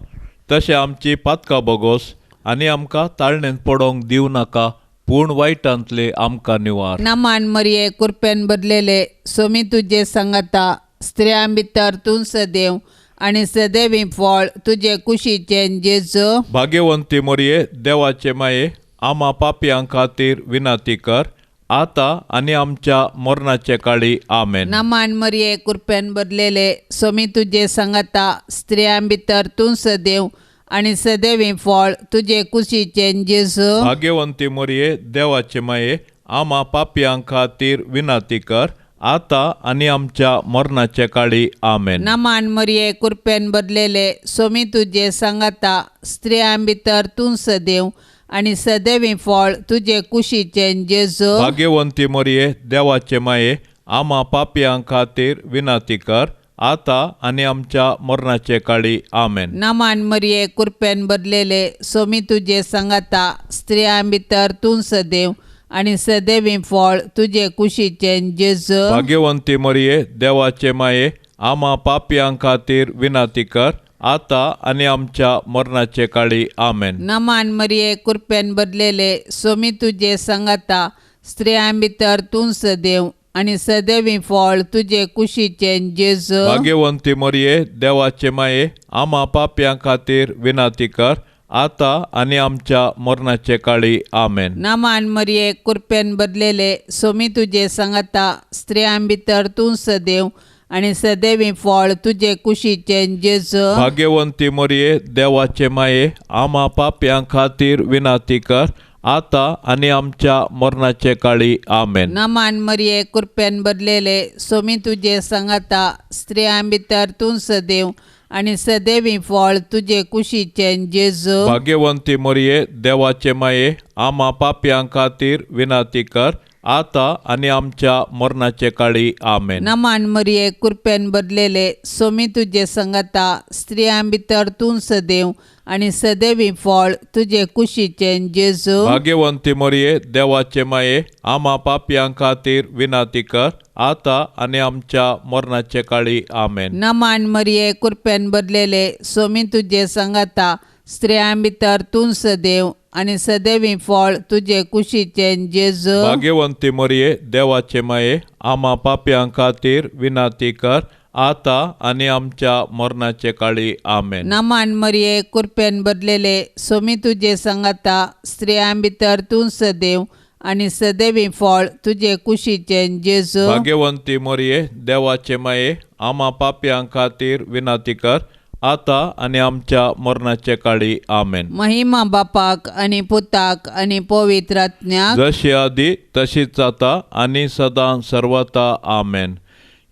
तशें आमची पातकां बोगोस आनी आमकां ताळणेंत पडोवंक दिवं नाका, पूण वायटांतले आमकां निवार. नमान मरिये, कुरपेन भरलेले, सोमी तुजे सांगाता, स्त्रियां भितर तूं सदैव आनी सदैवी फळ तुजे कुशीचें जेजू. भाग्यवंती मरिये, देवाचे माये, आमा पापयां खातीर विनंती कर, आतां आनी आमच्या मरणाचे काळी. आमेन. नमान मरिये, कुरपेन भरलेले, सोमी तुजे सांगाता, स्त्रियां भितर तूं सदैव आनी सदैवी फळ तुजे कुशीचें जेजू. भाग्यवंती मरिये, देवाचे माये, आमा पापयां खातीर विनंती कर, आतां आनी आमच्या मरणाचे काळी. आमेन. नमान मरिये, कुरपेन भरलेले, सोमी तुजे सांगाता, स्त्रियां भितर तूं सदैव आनी सदैवी फळ तुजे कुशीचें जेजू. भाग्यवंती मरिये, देवाचे माये, आमा पापयां खातीर विनंती कर, आतां आनी आमच्या मरणाचे काळी. आमेन. नमान मरिये, कुरपेन भरलेले, सोमी तुजे सांगाता, स्त्रियां भितर तूं सदैव आनी सदैवी फळ तुजे कुशीचें जेजू. भाग्यवंती मरिये, देवाचे माये, आमा पापयां खातीर विनंती कर, आतां आनी आमच्या मरणाचे काळी. आमेन. नमान मरिये, कुरपेन भरलेले, सोमी तुजे सांगाता, स्त्रियां भितर तूं सदैव आनी सदैवी फळ तुजे कुशीचें जेजू. भाग्यवंती मरिये, देवाचे माये, आमा पापयां खातीर विनंती कर, आतां आनी आमच्या मरणाचे काळी. आमेन. नमान मरिये, कुरपेन भरलेले, सोमी तुजे सांगाता, स्त्रियां भितर तूं सदैव आनी सदैवी फळ तुजे कुशीचें जेजू. भाग्यवंती मरिये, देवाचे माये, आमा पापयां खातीर विनंती कर, आतां आनी आमच्या मरणाचे काळी. आमेन. नमान मरिये, कुरपेन भरलेले, सोमी तुजे सांगाता, स्त्रियां भितर तूं सदैव आनी सदैवी फळ तुजे कुशीचें जेजू. भाग्यवंती मरिये, देवाचे माये, आमा पापयां खातीर विनंती कर, आतां आनी आमच्या मरणाचे काळी. आमेन. नमान मरिये, कुरपेन भरलेले, सोमी तुजे सांगाता, स्त्रियां भितर तूं सदैव आनी सदैवी फळ तुजे कुशीचें जेजू. भाग्यवंती मरिये, देवाचे माये, आमा पापयां खातीर विनंती कर, आतां आनी आमच्या मरणाचे काळी. आमेन. नमान मरिये, कुरपेन भरलेले, सोमी तुजे सांगाता, स्त्रियां भितर तूं सदैव आनी सदैवी फळ तुजे कुशीचें जेजू. भाग्यवंती मरिये, देवाचे माये, आमा पापयां खातीर विनाती कर आतां आनी आमच्या मरणाचे काळी. आमेन. नमान मरिये, कृपेन भरलेले, सोमी तुजे सांगाता, स्त्रियां भितर तूं सदैव आनी सदैवी फळ तुजे कुशीचें जेजू. भाग्यवंती मरिये, देवाचे माये, आमा पापयां खातीर विनाती कर आतां आनी आमच्या मरणाचे काळी. आमेन. महिमा बापाक आनी पुताक आनी पवित्र आत्म्याक, जशी आदी तशीच आतां आनी सदां सर्वता. आमेन.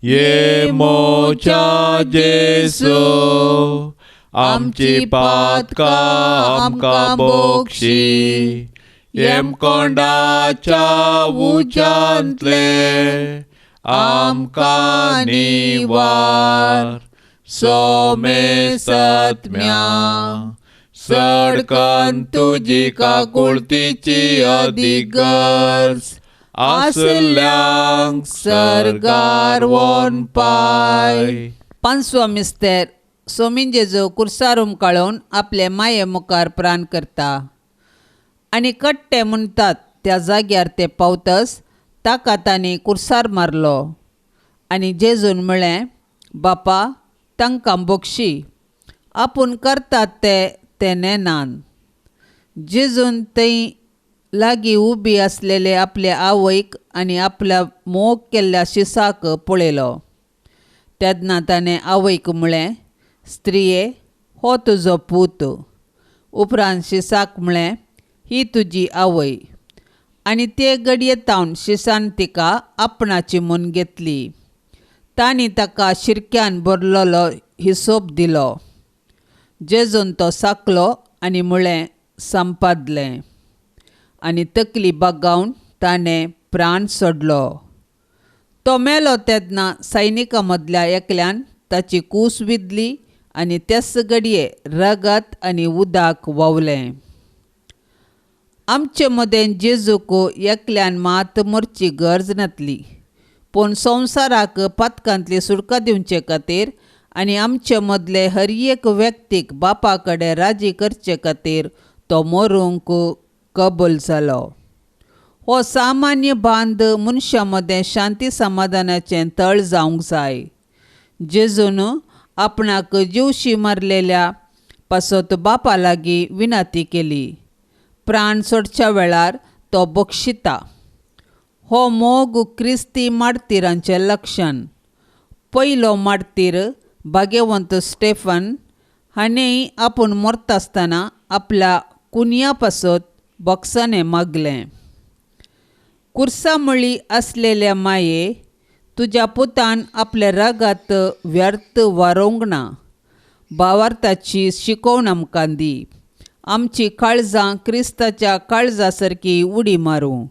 ये मोच्या जेसू, आमची पातकां आमकां बोक्षी, येमकोंडाच्या उज्यांतले आमकां निवार, सोमे सत्म्या सडकन तुजी काकुळतीची अदीक गरज आसल्यांक सर्गार वोन पाय. पांचवो मिस्तेर. सोमीन जेजू कुर्सार उमकाळोवन आपले माये मुखार प्राण करता आनी कट्टे म्हणटात त्या जाग्यार ते पावतस ताका तांणी कुर्सार मारलो आनी जेजून म्हळें, बापा तांकां बक्षी, आपूण करतात ते ते नेनान. जेजून थंय लागीं उबी आसलेले आपले आवयक आनी आपल्या मोग केल्ल्या शिसाक पळयलो. तेन्ना ताणें आवयक म्हळें, स्त्रिये हो तुजो पूत. उपरांत शिसाक म्हळें, ही तुजी आवय. आनी ते घडये तावन शिसान तिका आपणाची म्हूण घेतली. तांणी ताका शिरक्यान भरलेलो हिसोब दिलो. जेजून तो साकलो आनी म्हळें, संपादलें. आनी तकली बागावन ताणें प्राण सोडलो. तो मेलो तेन्ना सैनिकां मदल्या एकल्यान ताची कूस विदली आनी त्याच घडये रगत आनी उदक व्हांवलें. आमचे मदें जेजूक एकल्यान मात मरची गरज नासली, पूण संवसाराक पातकांतली सुटका दिवचे खातीर आनी आमचे मदले हर एक व्यक्तीक बापा कडेन राजी करचे खातीर तो मरूंक कबूल जालो. हो सामान्य बांद मनशां मदें शांती समाधानाचें तळ जावंक जाय. जेजून आपणाक जिवशी मारलेल्या पासत बापा लागीं विनंती केली. प्राण सोडच्या वेळार तो बक्षिता. हो मोग क्रिस्ती मार्तीरांचें लक्षण. पयलो मार्तीर भाग्यवंत स्टेफन हाणें आपूण मरता आसतना आपल्या कुनया पासत बॉक्सांनी मागलें. कुर्सामळी आसलेल्या माये, तुज्या पुतान आपले रगत व्यर्थ वारोवंक ना. भावार्थाची शिकवण आमकां दी. आमची काळजां क्रिस्ताच्या काळजा सारकी उडी मारूं.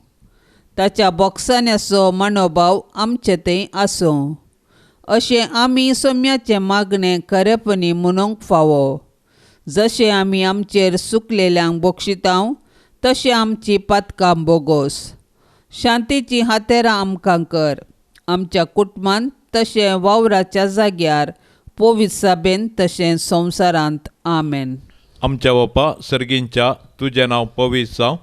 ताच्या बॉक्सांचो मनोभाव आमचे थंय आसूं. अशें आमी सोम्याचें मागणें खरेपणी म्हणूंक फावो. जशें आमी आमचेर सुकलेल्यांक बक्षितांव तशें आमची पातकां बोगोस. शांतीचीं हातेरां आमकां कर. आमच्या कुटुंबांत तशें वावराच्या जाग्यार पवित्र साबेन तशें संवसारांत. आमेन. आमच्या बापा सर्गींच्या, तुजें नांव पवित्र जावं,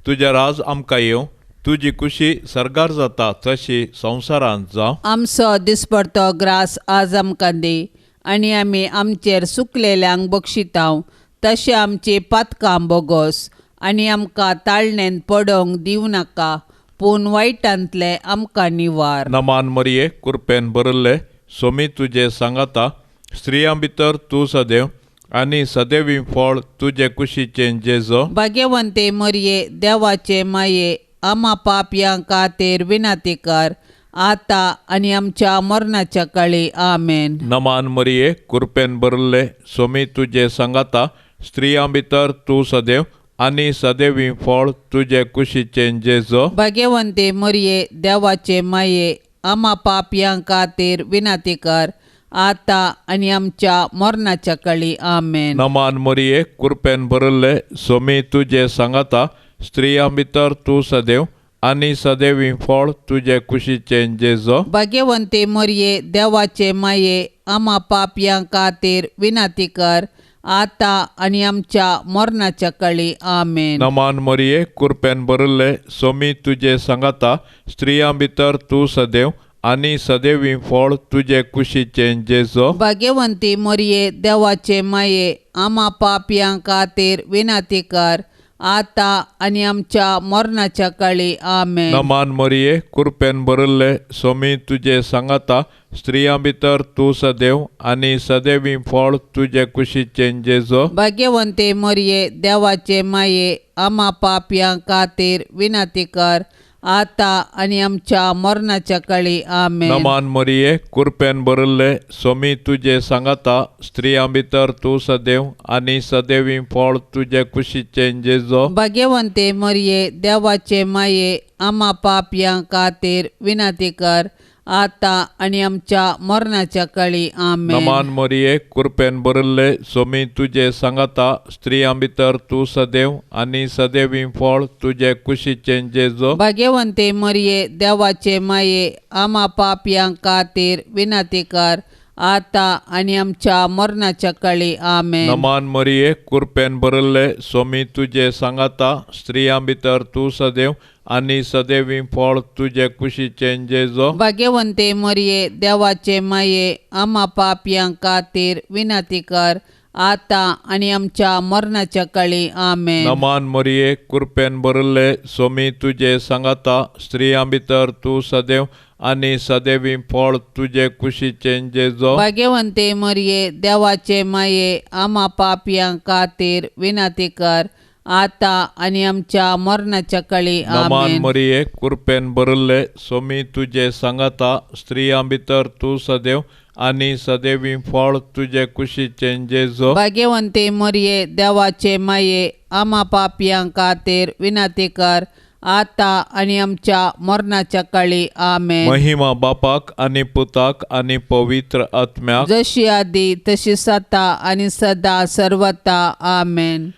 तुजें राज आमकां येवं, तुजी कुशी सर्गार जाता तशी संवसारांत जावं. आमचो दिसपडतो ग्रास आज आमकां दी आनी आमी आमचेर सुकलेल्यांक बक्षितांव तशें आमची पातकां बोगोस आनी आमकां ताळणेन पडोवंक दिवं नाका, पूण वायटांतलें आमकां निवार. नमान मरिये, कृपेन भरिल्ले, सोमी तुजे सांगाता, स्त्रियां भितर तूं सदैव आनी सदैवी फळ तुजे कुशीचें जेजो. भाग्यवंते मरिये, देवाचे माये, आमा पापयां खातीर विनंती कर आतां आनी आमच्या मरणाच्या काळी. आमेन. नमान मरिये, कृपेन भरिल्ले, सोमी तुजे सांगाता, स्त्रियां भितर तूं सदैव आनी सदैवी फळ तुजे कुशीचें जेजो. भाग्यवंते मरिये, देवाचे माये, आमा पापयां खातीर विनंती कर आतां आनी आमच्या मरणाच्या काळी. आमेन. नमान मरिये, कृपेन भरिल्ले, सोमी तुजे सांगाता, स्त्रियां भितर तूं सदैव आनी सदैवी फळ तुजे कुशीचें जेजो. भाग्यवंते मरिये, देवाचे माये, आमा पापयां खातीर विनंती कर आतां आनी आमच्या मरणाच्या काळी. आमेन. नमान मरिये, कुरपेन भरिल्ले, सोमी तुजे सांगाता, स्त्रियां भितर तूं सदैव आनी सदैवी फळ तुजे कुशीचें जेजो. भाग्यवंती मरिये, देवाचे माये, आमा पापयां खातीर विनंती कर, आतां आनी आमच्या मरणाच्या काळी. आमेन. नमान मरिये, कुरपेन भरिल्ले, सोमी तुजे सांगाता, स्त्रियां भितर तूं सदैव आनी सदैवी फळ तुजे कुशीचें जेजो. भाग्यवंती मरिये, देवाचे माये, आमा पापयां खातीर विनंती कर, आतां आनी आमच्या मरणाच्या काळी. आमेन. नमान मरिये, कुरपेन भरिल्ले, सोमी तुजे सांगाता, स्त्रियां भितर तूं सदैव आनी सदैवी फळ तुजे कुशीचें जेजो. भाग्यवंती मरिये, देवाचे माये, आमा पापयां खातीर विनंती कर, आतां आनी आमच्या मरणाच्या काळी. आमेन. नमान मरिये, कुरपेन भरिल्ले, सोमी तुजे सांगाता, स्त्रियां भितर तूं सदैव आनी सदैवी फळ तुजे कुशीचें जेजो. भाग्यवंती मरिये, देवाचे माये, आमा पापयां खातीर विनंती कर, आतां आनी आमच्या मरणाच्या काळी. आमेन. नमान मरिये, कुरपेन भरिल्ले, सोमी तुजे सांगाता, स्त्रियां भितर तूं सदैव आनी सदैवी फळ तुजे कुशीचें जेजो. भाग्यवंती मरिये, देवाचे माये, आमा पापयां खातीर विनंती कर, आतां आनी आमच्या मरणाच्या काळी. आमेन. नमान मरिये, कुरपेन भरिल्ले, सोमी तुजे सांगाता, स्त्रियां भितर तूं सदैव आनी सदैवी फळ तुजे कुशीचें जेजो. भाग्यवंती मरिये, देवाचे माये, आमा पापयां खातीर विनंती कर, आतां आनी आमच्या मरणाच्या काळी. नमान आमेन. मरिये, कुरपेन भरिल्ले, सोमी तुजे सांगाता, स्त्रियां भितर तूं सदैव आनी सदैवी फळ तुजे कुशीचें जेजो. भाग्यवंती मरिये, देवाचे माये, आमा पापयां खातीर विनंती कर, आतां आनी आमच्या मरणाच्या काळी. आमेन. महिमा बापाक आनी पुताक आनी पवित्र आत्म्याक, जशी आदी तशी सता आनी सदा सर्वता. आमेन.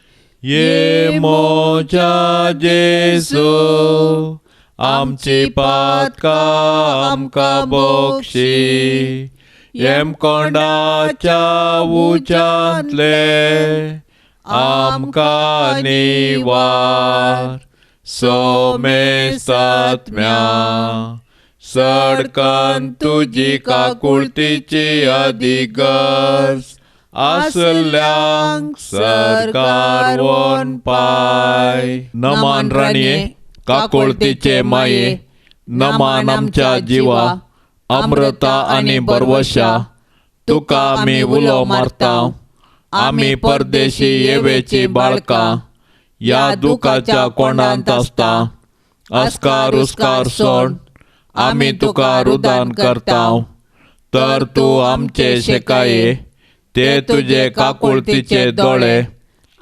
ये मोजा जेजू, आमची पातकां आमकां बक्षी, येमकोंडाच्या उज्यांतले आमकां निवार, सोमेस्तात्म्या सडकन तुजी काकुळतीची अधिगर्ज आसल्यांक सरकार वन पाय. नमान राणये, काकुळतीचे माये, नमान आमच्या जिवा, अमृता आनी बरवशा, तुका आमी उलो मारता, आमी परदेशी येवेची बाळकां, ह्या दुखाच्या कोंडांत आसता, अस्कार उस्कार सोड आमी तुका रुदान करता, तर तूं आमचे शेकाये, ते तुजे काकुळतीचे दोळे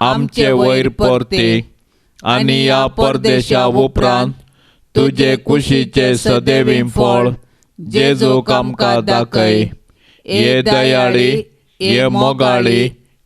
आमचे वयर परती, आनी ह्या परदेशा उपरांत तुजे कुशीचे सदैवी फळ जेजूक आमकां दाखय. ये दयाळी, ये मोगाळी,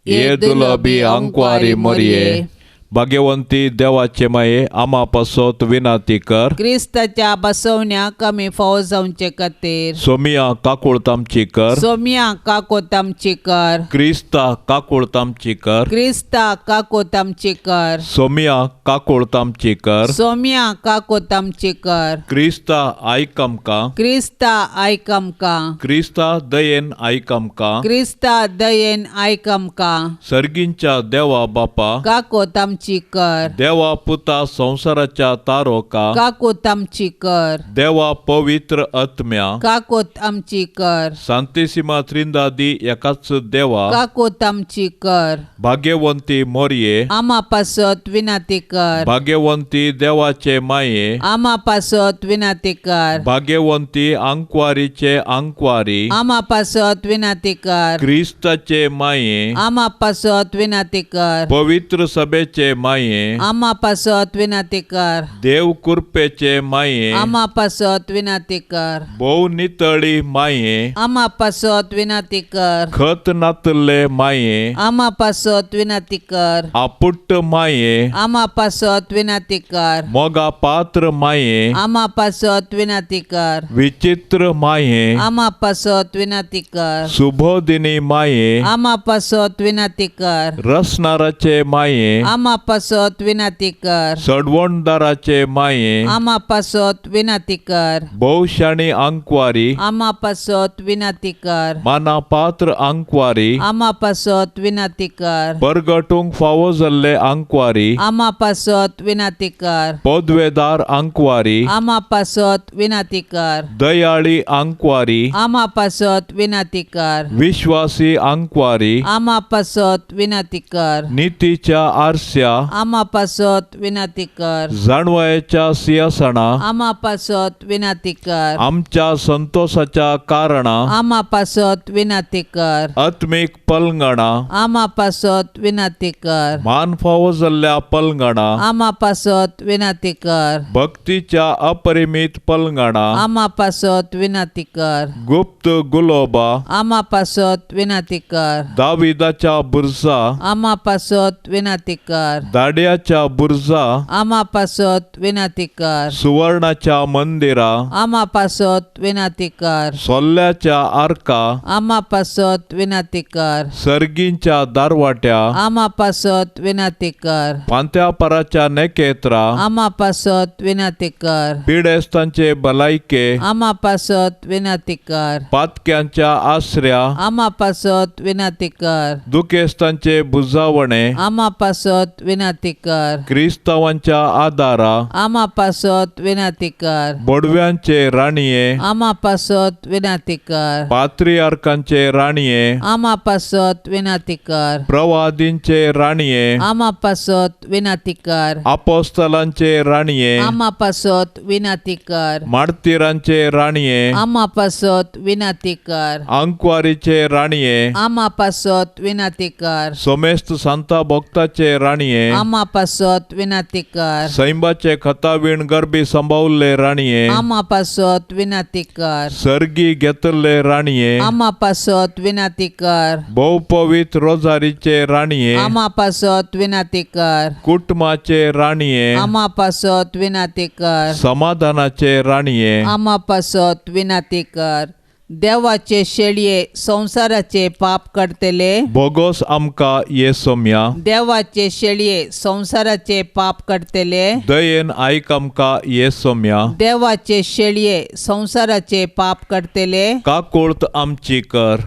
ये दुलबी आंकवारी मरिये, भाग्यवंती देवाचे माये, आमा पासत विनंती कर. क्रिस्ताच्या बसवण्याक आमी फावो जावचे खातीर. सोमिया काकुळत आमची कर. सोमिया काकोत आमची कर. क्रिस्ता काकुळत आमची कर. क्रिस्ता काकोत आमची कर. सोमिया काकुळत आमची कर. सोमिया काकोत आमची कर. क्रिस्ता आयक आमकां. क्रिस्ता आयक आमकां. क्रिस्ता दयेन आयक आमकां. क्रिस्ता दयेन आयक आमकां. सर्गींच्या देवा बापा, काकोत आमची कर. देवा पुता संवसाराच्या तारोका, काकोत आमची कर. देवा पवित्र आत्म्या, काकोत आमची कर. सांतिसिमा त्रिंदादी एकाच देवा, काकोत आमची कर. भाग्यवंती मोरये, आमा पासत विनंती कर. भाग्यवंती देवाचे माये, आमा पासत विनंती कर. भाग्यवंती आंकवारीचे आंकवारी, आमा पासत विनंती कर. क्रिस्ताचे माये, आमा पासत विनंती कर. पवित्र सभेचे कृपेचे माये, आमा पासत विनाती कर। देव कृपेचे माये, आमा पासत विनाती कर। भोव नितळी माये, आमा पासत विनाती कर। खत नातले माये, आमा पासत विनाती कर। आपुट्ट माये, आमा पासत विनाती कर। मोगा पात्र माये, आमा पासत विनाती कर। विचित्र माये, आमा पासत विनाती कर। सुबोधिनी माये, आमा पासत विनाती कर। रसनाराचे माये, आमा पासत विनाती कर। सडवणदाराचे माये, आमा पासत विनाती कर। भोवशाणी आंकवारी, आमा पासत विनाती कर। माना पात्र आंकवारी, आमा पासत विनाती कर। परगटूंक फावो जाल्ले आंकवारी, आमा पासत विनाती कर। पदवेदार आंकवारी, आमा पासत विनाती कर। दयाळी आंकवारी, आमा पासत विनाती कर। विश्वासी आंकवारी, आमा पासत विनाती कर। नितीच्या आरस्या, आमा पासत विनाती कर। जाणवयाच्या सिंहासना, आमा पासत विनाती कर। आमच्या संतोषाच्या कारणा, आमा पासत विनाती कर। आत्मीक पलंगणा, आमा पासत विनाती कर। मान फावो जाल्ल्या पलंगणा, आमा पासत विनाती कर। भक्तीच्या अपरिमीत पलंगणा, आमा पासत विनाती कर। गुप्त गुलोबा, आमा पासत विनाती कर। दाविदाच्या बुरजा, आमा पासत विनाती कर। दाड्याच्या बुरजा, आमा पासत विनाती कर। सुवर्णाच्या मंदिरा, आमा पासत विनाती कर। सोल्ल्याच्या आर्का, आमा पासत विनाती कर। सर्गींच्या दारवाट्या, आमा पासत विनाती कर। पांत्यापराच्या नेकेत्रा, आमा पासत विनाती कर। पिडेस्तांचे भलायके, आमा पासत विनाती कर। पातक्यांच्या आसऱ्या, आमा पासत विनाती कर। दुखेस्तांचे बुजावणे, आमा पासत विनाती कर। क्रिस्तावांच्या आदारा, आमा पासत विनाती कर। बडव्यांचे राणये, आमा पासत विनाती कर। पात्रियार्कांचे राणये, आमा पासत विनाती कर। प्रवादींचे राणये, आमा पासत विनाती कर। आपोस्तलांचे राणये, आमा पासत विनाती कर। मार्तीरांचे राणये, आमा पासत विनाती कर। आंकवारीचे राणये, आमा पासत विनाती कर। सोमेस्त सांता भक्ताचे राणये, आमा पासत विनाती कर। सैंबाचे खतावीण गर्भी संभावल्ले राणये, आमा पासत विनाती कर। सर्गी घेतल्ले राणये, आमा पासत विनाती कर। भोव पवित्र रोजारीचे राणये, आमा पासत विनाती कर। कुटुंबाचे राणये, आमा पासत विनाती कर। समाधानाचे राणये, आमा पासत विनाती कर। देवाचे शेळये संवसाराचे पाप काडटले, बोगोस आमकां ये सोम्या। देवाचे शेळये संवसाराचे पाप काडटले, दयेन आयक आमकां ये सोम्या। देवाचे शेळये संवसाराचे पाप काडटले, काकुळत आमची कर।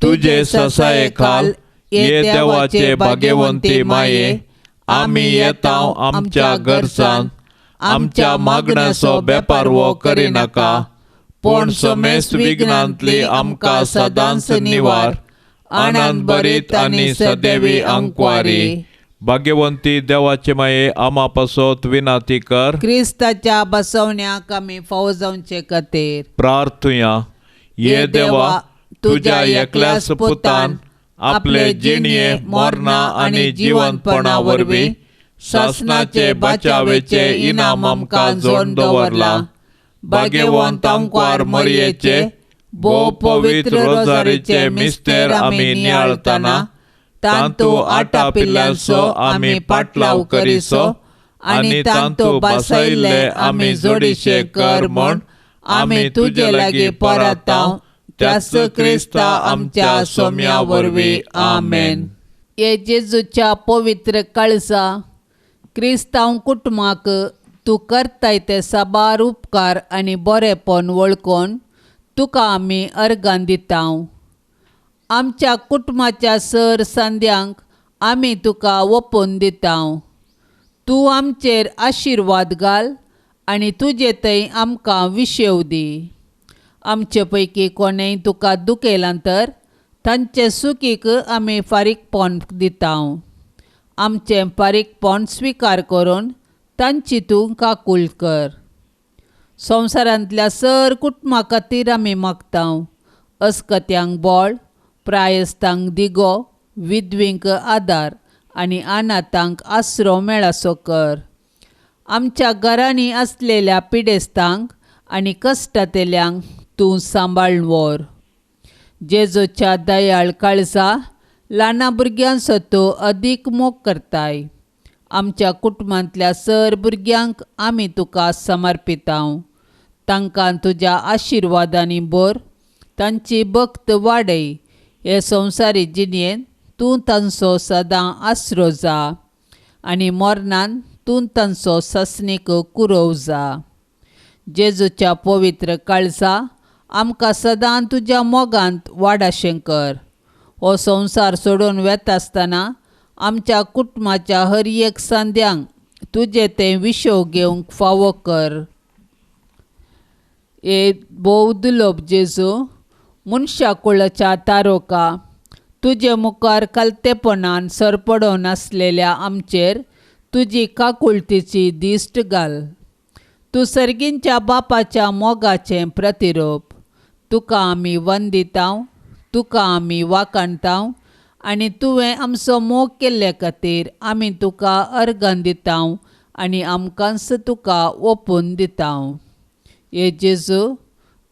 तुजे ससाये खाल ये देवाचे भाग्यवंती माये, आमी येता आमच्या गरजान, आमच्या मागण्याचो बेपारवो करिनाका, पूण समेस्त विघ्नांतली आमकां सदांच निवार। आनंद भरीत आनी सदैवी आंकवारी, भाग्यवंती देवाचे माये, आमा पासत विनाती कर। क्रिस्ताच्या बसवण्याक आमी फावो जावचे खातीर प्रार्थुया। ये देवा, तुज्या एकल्याच पुतान आपले जिणये मरणा आनी जिवंतपणा वरवीं सासणाचे बचावेचे इनाम आमकां जोडून दवरलां। भाग्यवंत आंकवार मरयेचे भोव पवित्र रोजारीचे मिस्तेर आमी नियाळतना तांतू आटापिल्ल्यांचो आमी पाटलाव करिसो आनी तांतू बसयल्ले आमी जोडीशे कर म्हूण आमी तुजे लागीं परतांव, त्याच क्रिस्ता आमच्या सोम्या वरवीं। आमेन। हे जेजूच्या पवित्र काळजा, क्रिस्तांव कुटुंबाक तूं करताय ते साबार उपकार आनी बरेपण वळखून तुका आमी अर्गां दिता। आमच्या कुटुंबाच्या सर संद्यांक आमी तुका ओपून दिता। तूं आमचेर आशिर्वाद घाल आनी तुजे थंय आमकां विशेव दी। आमचे पैकी कोणेय तुका दुखयलां तर तांचे सुखीक आमी फारीकपण दिता। आमचें फारीकपण स्विकार करून तांची तूं काकूल कर। संवसारांतल्या सर कुटुंबा खातीर आमी मागता। अस्कत्यांक बळ, प्रायस्तांक दिगो, विधवींक आदार आनी अनाथांक आसरो मेळासो कर. आमच्या घरांनी आसलेल्या पिडेस्तांक आनी कश्टांतल्यांक तूं सांबाळून व्हर. जेजूच्या दयाळ काळजा ल्हाना भुरग्यांचो तूं अदीक मोग करताय. आमच्या कुटुंबांतल्या सर भुरग्यांक आमी तुका समर्पितांव. तांकां तुज्या आशिर्वादांनी भर, तांची भक्त वाडय. हे संवसारी जिणेंत तूं तांचो सदां आसरो जा आनी मरणान तूं तांचो सासणीक कुरोव जा. जेजूच्या पवित्र काळजा आमकां सदां तुज्या मोगांत वाडाशें कर. हो संवसार सोडून वेता आसतना आमच्या कुटुंबाच्या हर एक सांद्यांक तुजें तें विशव घेवंक फावो कर. हे भोव दुर्लभ जेजू, मनशा कुळाच्या तारोका, तुजे मुखार कालतेपणान सरपडोन आसलेल्या आमचेर तुजी काकुळतीची दिश्ट घाल. तूं सर्गींच्या बापाच्या मोगाचें प्रतिरूप. तुका आमी वंदितांव, तुका आमी वाखाणतांव आनी तुवें आमचो मोग केल्ले खातीर आमी तुका अर्गां दितांव आनी आमकांच तुका ओपून दितांव. हे जेजू,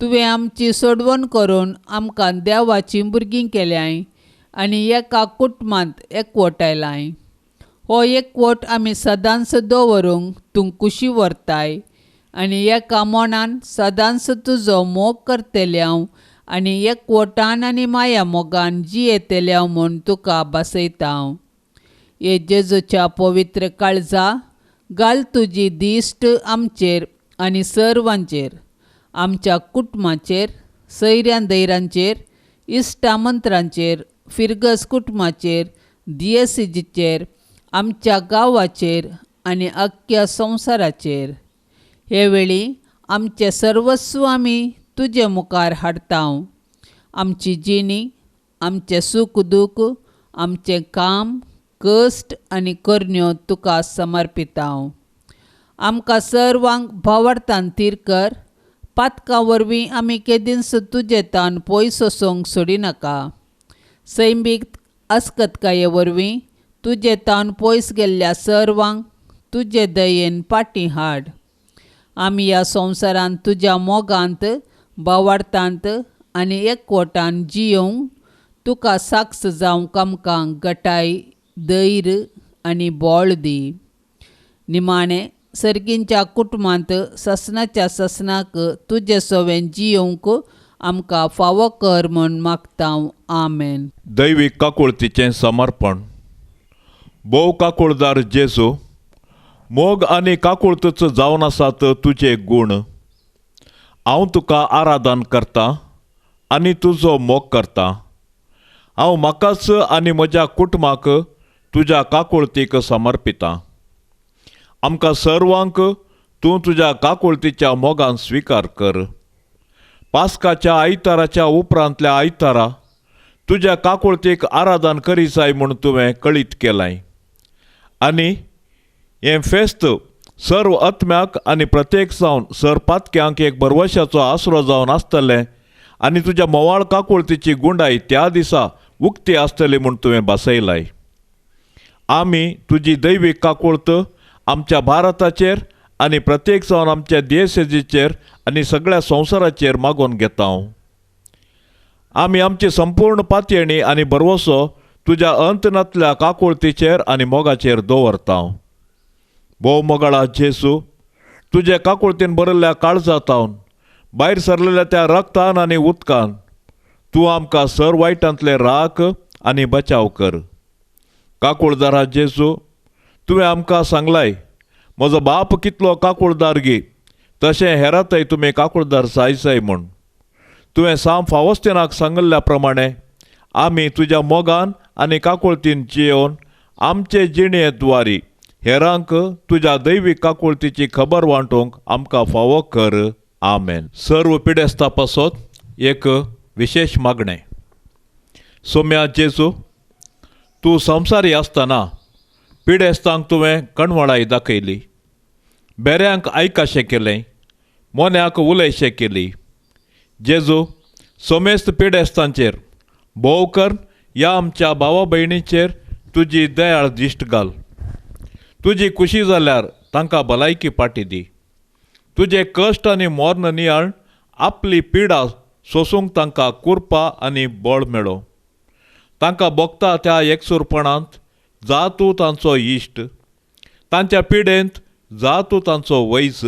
तुवें आमची सोडवण करून आमकां देवाचीं भुरगीं केल्यांय आनी एका कुटुंबांत एकवटायलाय. हो एकवट आमी सदांच दवरूंक तूं कुशी व्हरताय आनी एका मनान सदांच तुजो मोग करतल्यांव आनी एकवटान आनी माया मोगान जियेतल्यांव म्हूण तुका बसयतांव. हे जेजूच्या पवित्र काळजा घाल तुजी दिश्ट आमचेर आनी सर्वांचेर, आमच्या कुटुंबाचेर, सैऱ्यां दैरांचेर, इश्टा मंत्रांचेर, फिरगज कुटुंबाचेर, दियेसीचेर, आमच्या गांवाचेर आनी अख्ख्या संवसाराचेर. हे वेळी आमचें सर्वस्व आमी तुजे मुखार हाडतांव. आमची जिणी, आमचें सूख दूख, आमचें काम, कश्ट आनी करण्यो तुका समर्पितांव. आमकां सर्वांक भावार्थान थीर कर. पातकां वरवीं आमी केदींच तुजें तान पयस वचूंक सोडिनाका. सैमीक अस्कतकाये वरवीं तुजें तान पयस गेल्ल्या सर्वांक तुजे दयेन फाटीं हाड. आमी ह्या संवसारांत तुज्या मोगांत, भावार्थांत आनी एकवटान जियोवंक तुका साक्ष जावंक आमकां गटाय, धैर्य आनी बळ दी. निमाणें सर्गींच्या कुटुंबांत ससनाच्या ससनाक तुजे सवें जियोवंक आमकां फावो कर म्हूण मागतांव. आमेन. दैवीक काकुळतीचें समर्पण. भोव काकुळदार जेजू, मोग आनी काकुळतच जावन आसात तुजे गूण. हांव तुका आराधन करतां आनी तुजो मोग करतां. हांव म्हाकाच आनी म्हज्या कुटुंबाक तुज्या काकुळतीक समर्पितां. आमकां सर्वांक तूं तुज्या काकुळतीच्या मोगान स्विकार कर. पास्काच्या आयताराच्या उपरांतल्या आयतारा तुज्या काकुळतीक आराधन करी जाय म्हूण तुवें कळीत केलाय आनी हें फेस्त सर्व आत्म्याक आनी प्रत्येक जावन सर पातक्यांक एक भरवशाचो आसरो जावन आसतलें आनी तुज्या मोवाळ काकुळतीची गुंडाय त्या दिसा उक्ती आसतली म्हूण तुवें बसयलाय. आमी तुजी दैवीक काकुळत आमच्या भारताचेर आनी प्रत्येक जावन आमच्या देशेचेर आनी सगळ्या संवसाराचेर मागोवन घेता. आमी आमची संपूर्ण पातयेणी आनी भरवसो तुज्या अंतनांतल्या काकुळतीचेर आनी मोगाचेर दवरता. भोव मोगाळा जेसू, तुज्या काकुळतीन भरिल्ल्या काळजातावन भायर सरलेल्या त्या रक्तान आनी उदकान तूं आमकां सर वायटांतले राख आनी बचाव कर. काकुळदारा जेसू, तुवें आमकां सांगलाय, म्हजो बाप कितलो काकुळदार गी तशें हेरातय तुमी काकुळदार जाय जाय म्हूण. तुवें साम फावस्तिनाक सांगिल्ल्या प्रमाणे आमी तुज्या मोगान आनी काकुळतीन जियोवन आमचे जिणे द्वारी हेरांक तुज्या दैवीक काकुळतीची खबर वांटूंक आमकां फावो कर. आमेन. सर्व पिडेस्ता पासत एक विशेश मागणें. सोम्या जेजू, तूं संवसारी आसतना पिडेस्तांक तुवें कणवळाय दाखयली, बेऱ्यांक आयकाशें केलें, मोन्याक उलयशें केली. जेजू, सोमेस्त पिडेस्तांचेर भोव कर ह्या आमच्या भावा भयणीचेर तुजी दयाळ दिश्ट घाल. तुजी खुशी जाल्यार तांकां भलायकी पाटी दी. तुजे कश्ट आनी मर्ण नियाळ आपली पिडा सोसूंक तांकां कुरपा आनी बळ मेळो. तांकां भोगता त्या एकसूरपणांत जा तूं तांचो इश्ट, तांच्या पिडेंत जा तूं तांचो वैज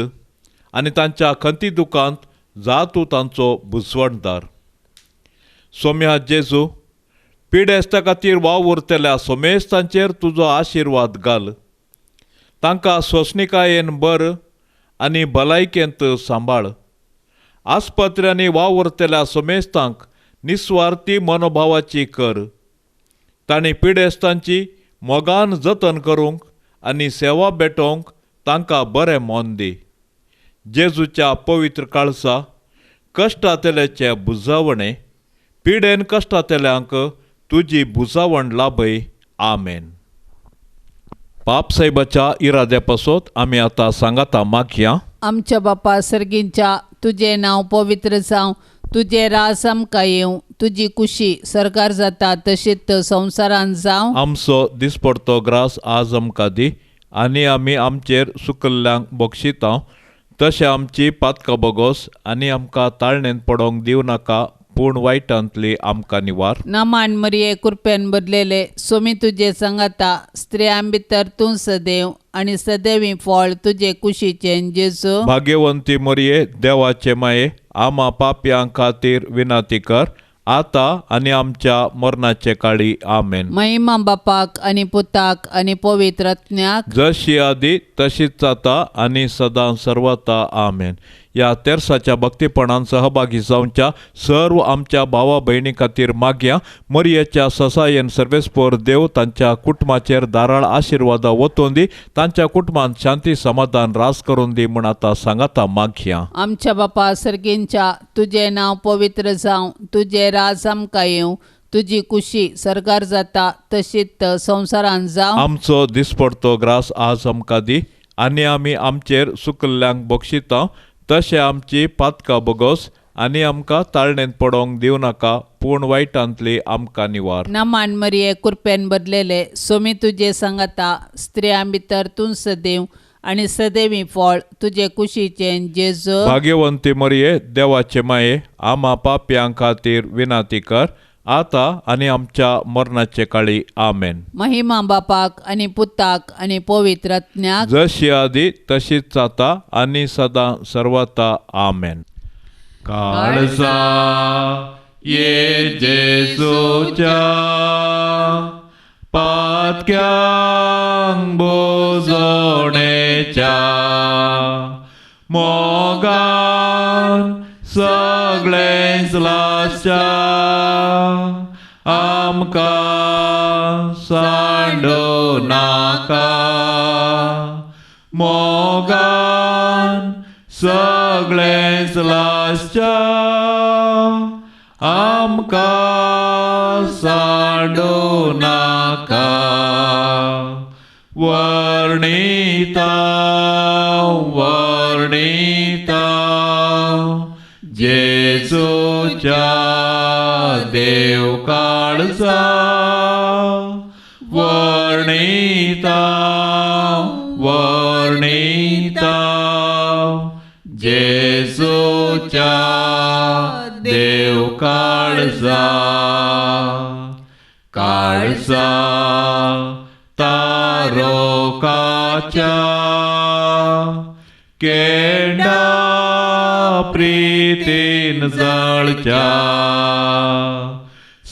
आनी तांच्या खंती दुकांत जा तूं तांचो बुजवणदार. सोम्या जेजू, पिडेस्ता खातीर वावुरतल्या सोमेस्तांचेर तुजो आशिर्वाद घाल. तांकां सोंसणिकायेन बर आनी भलायकेंत सांबाळ. आस्पत्र्यांनी वावुरतल्या सोमेस्तांक निस्वार्थी मनोभावाची कर. तांणी पिडेस्तांची मोगान जतन करूंक आनी सेवा भेटोवंक तांकां बरें मन दी. जेजूच्या पवित्र काळसा कश्टांतल्याचे बुजावणे पिडेन कश्टांतल्यांक तुजी बुजावण लाभय. आमेन. पाप साहेबाच्या इराद्या पासत आमी आतां सांगाता मागया. आमच्या बापा सर्गींच्या, तुजें नांव पवित्र जावं, तुजें राज आमकां येवं, तुजी कुशी सरकार जाता तशीच संवसारांत जावं. आमचो दिसपडतो ग्रास आज आमकां दी आनी आमी आमचेर सुकल्ल्यांक बक्षिता तशें आमची पातकां बोगोस आनी आमकां ताळणेंत पडोवंक दिवं नाका, पूण वायटांतली आमकां निवार. नमान मरिये, कृपेन भरलेले, सोमी तुजे सांगाता, स्त्रियां भितर तूं सदैव आनी सदैवी फळ तुजे कुशीचें जेजू. भाग्यवंती मरिये, देवाचे माये, आमा पापयां खातीर विनंती कर आतां आनी आमच्या मरणाचे काळी. आमेन. महिमा बापाक आनी पुताक आनी पवित्र आत्म्याक, जशी आदी तशीच जाता आनी सदां सर्वता. आमेन. ह्या तेर्साच्या भक्तीपणान सहभागी जावच्या सर्व आमच्या भावा भयणी खातीर मागया. मरियेच्या ससायेन सर्वेस्पोर देव तांच्या कुटुंबाचेर धाराळ आशिर्वादा ओतून दी, तांच्या कुटुंबान शांती समाधान रास करून दी म्हूण आतां सांगाता मागया. आमच्या बापा सर्गींच्या, तुजें नांव पवित्र जावं, तुजें राज आमकां येवं, तुजी कुशी सरकार जाता तशीच संवसारांत जावं. आमचो दिसपडतो ग्रास आज आमकां दी आनी आमी आमचेर सुकल्ल्यांक बक्षिता तशें आमची पातकां बोगोस आनी आमकां ताळणेंत पडोवंक दिवं नाका, पूण वायटांतली आमकां निवार. नमान मरिये, कृपेन भरलेले, सोमी तुजे सांगाता, स्त्रियां भितर तूं सदैव आनी सदैवी फळ तुजे कुशीचें जेजू. भाग्यवंती मरिये, देवाचे माये, आमा पापयां खातीर विनंती कर आतां आनी आमच्या मरणाचे काळी. आमेन. महिमा बापाक आनी पुताक आनी पवित्र आत्म्याक, जशी आदी तशीच जाता आनी सदां सर्वता. आमेन. काळजा ये जेजूच्या पातक्यांक बोजोणेच्या मोगान सगळेंच लासच्या आमकां सांडू नाका. मोगान सगळेंच लासच्या आमकां सांडू नाका. वर्णिता वर्णिता जेजूच्या देव काळजा, वर्णिता वर्णिता जेजूच्या देव काळजा. काळजा तारोकाच्या केंडा प्रीतीन जळच्या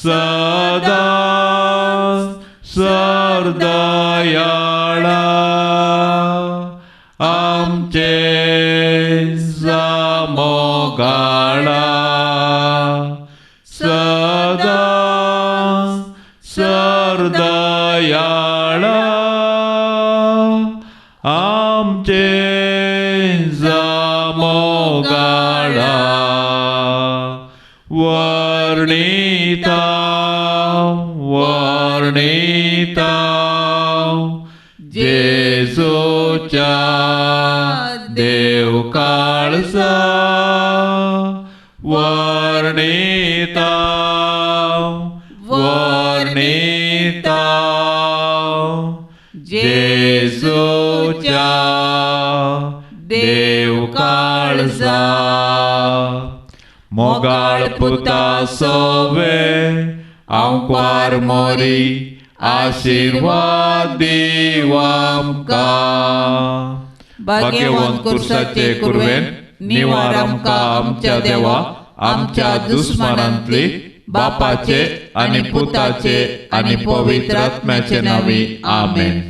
सदा सरदयाळा आमचे जामोगाळा सदा सरदयाळा आमचे जामोगाळा. वर्णिता वर्णिता जेजूच्या देव काळजा, वर्णिता वर्णिता जेजूच्या देव काळजा मोगाळ पुता सोवे आंकवार मोरी आशिर्वाद दीव आमकां. भाग्यवंत कुर्साचे कुर्वेन निवार आमकां आमच्या देवा आमच्या दुस्मानांतली बापाचे आनी पुताचे आनी पवित्र आत्म्याचे नांवी. आमेन.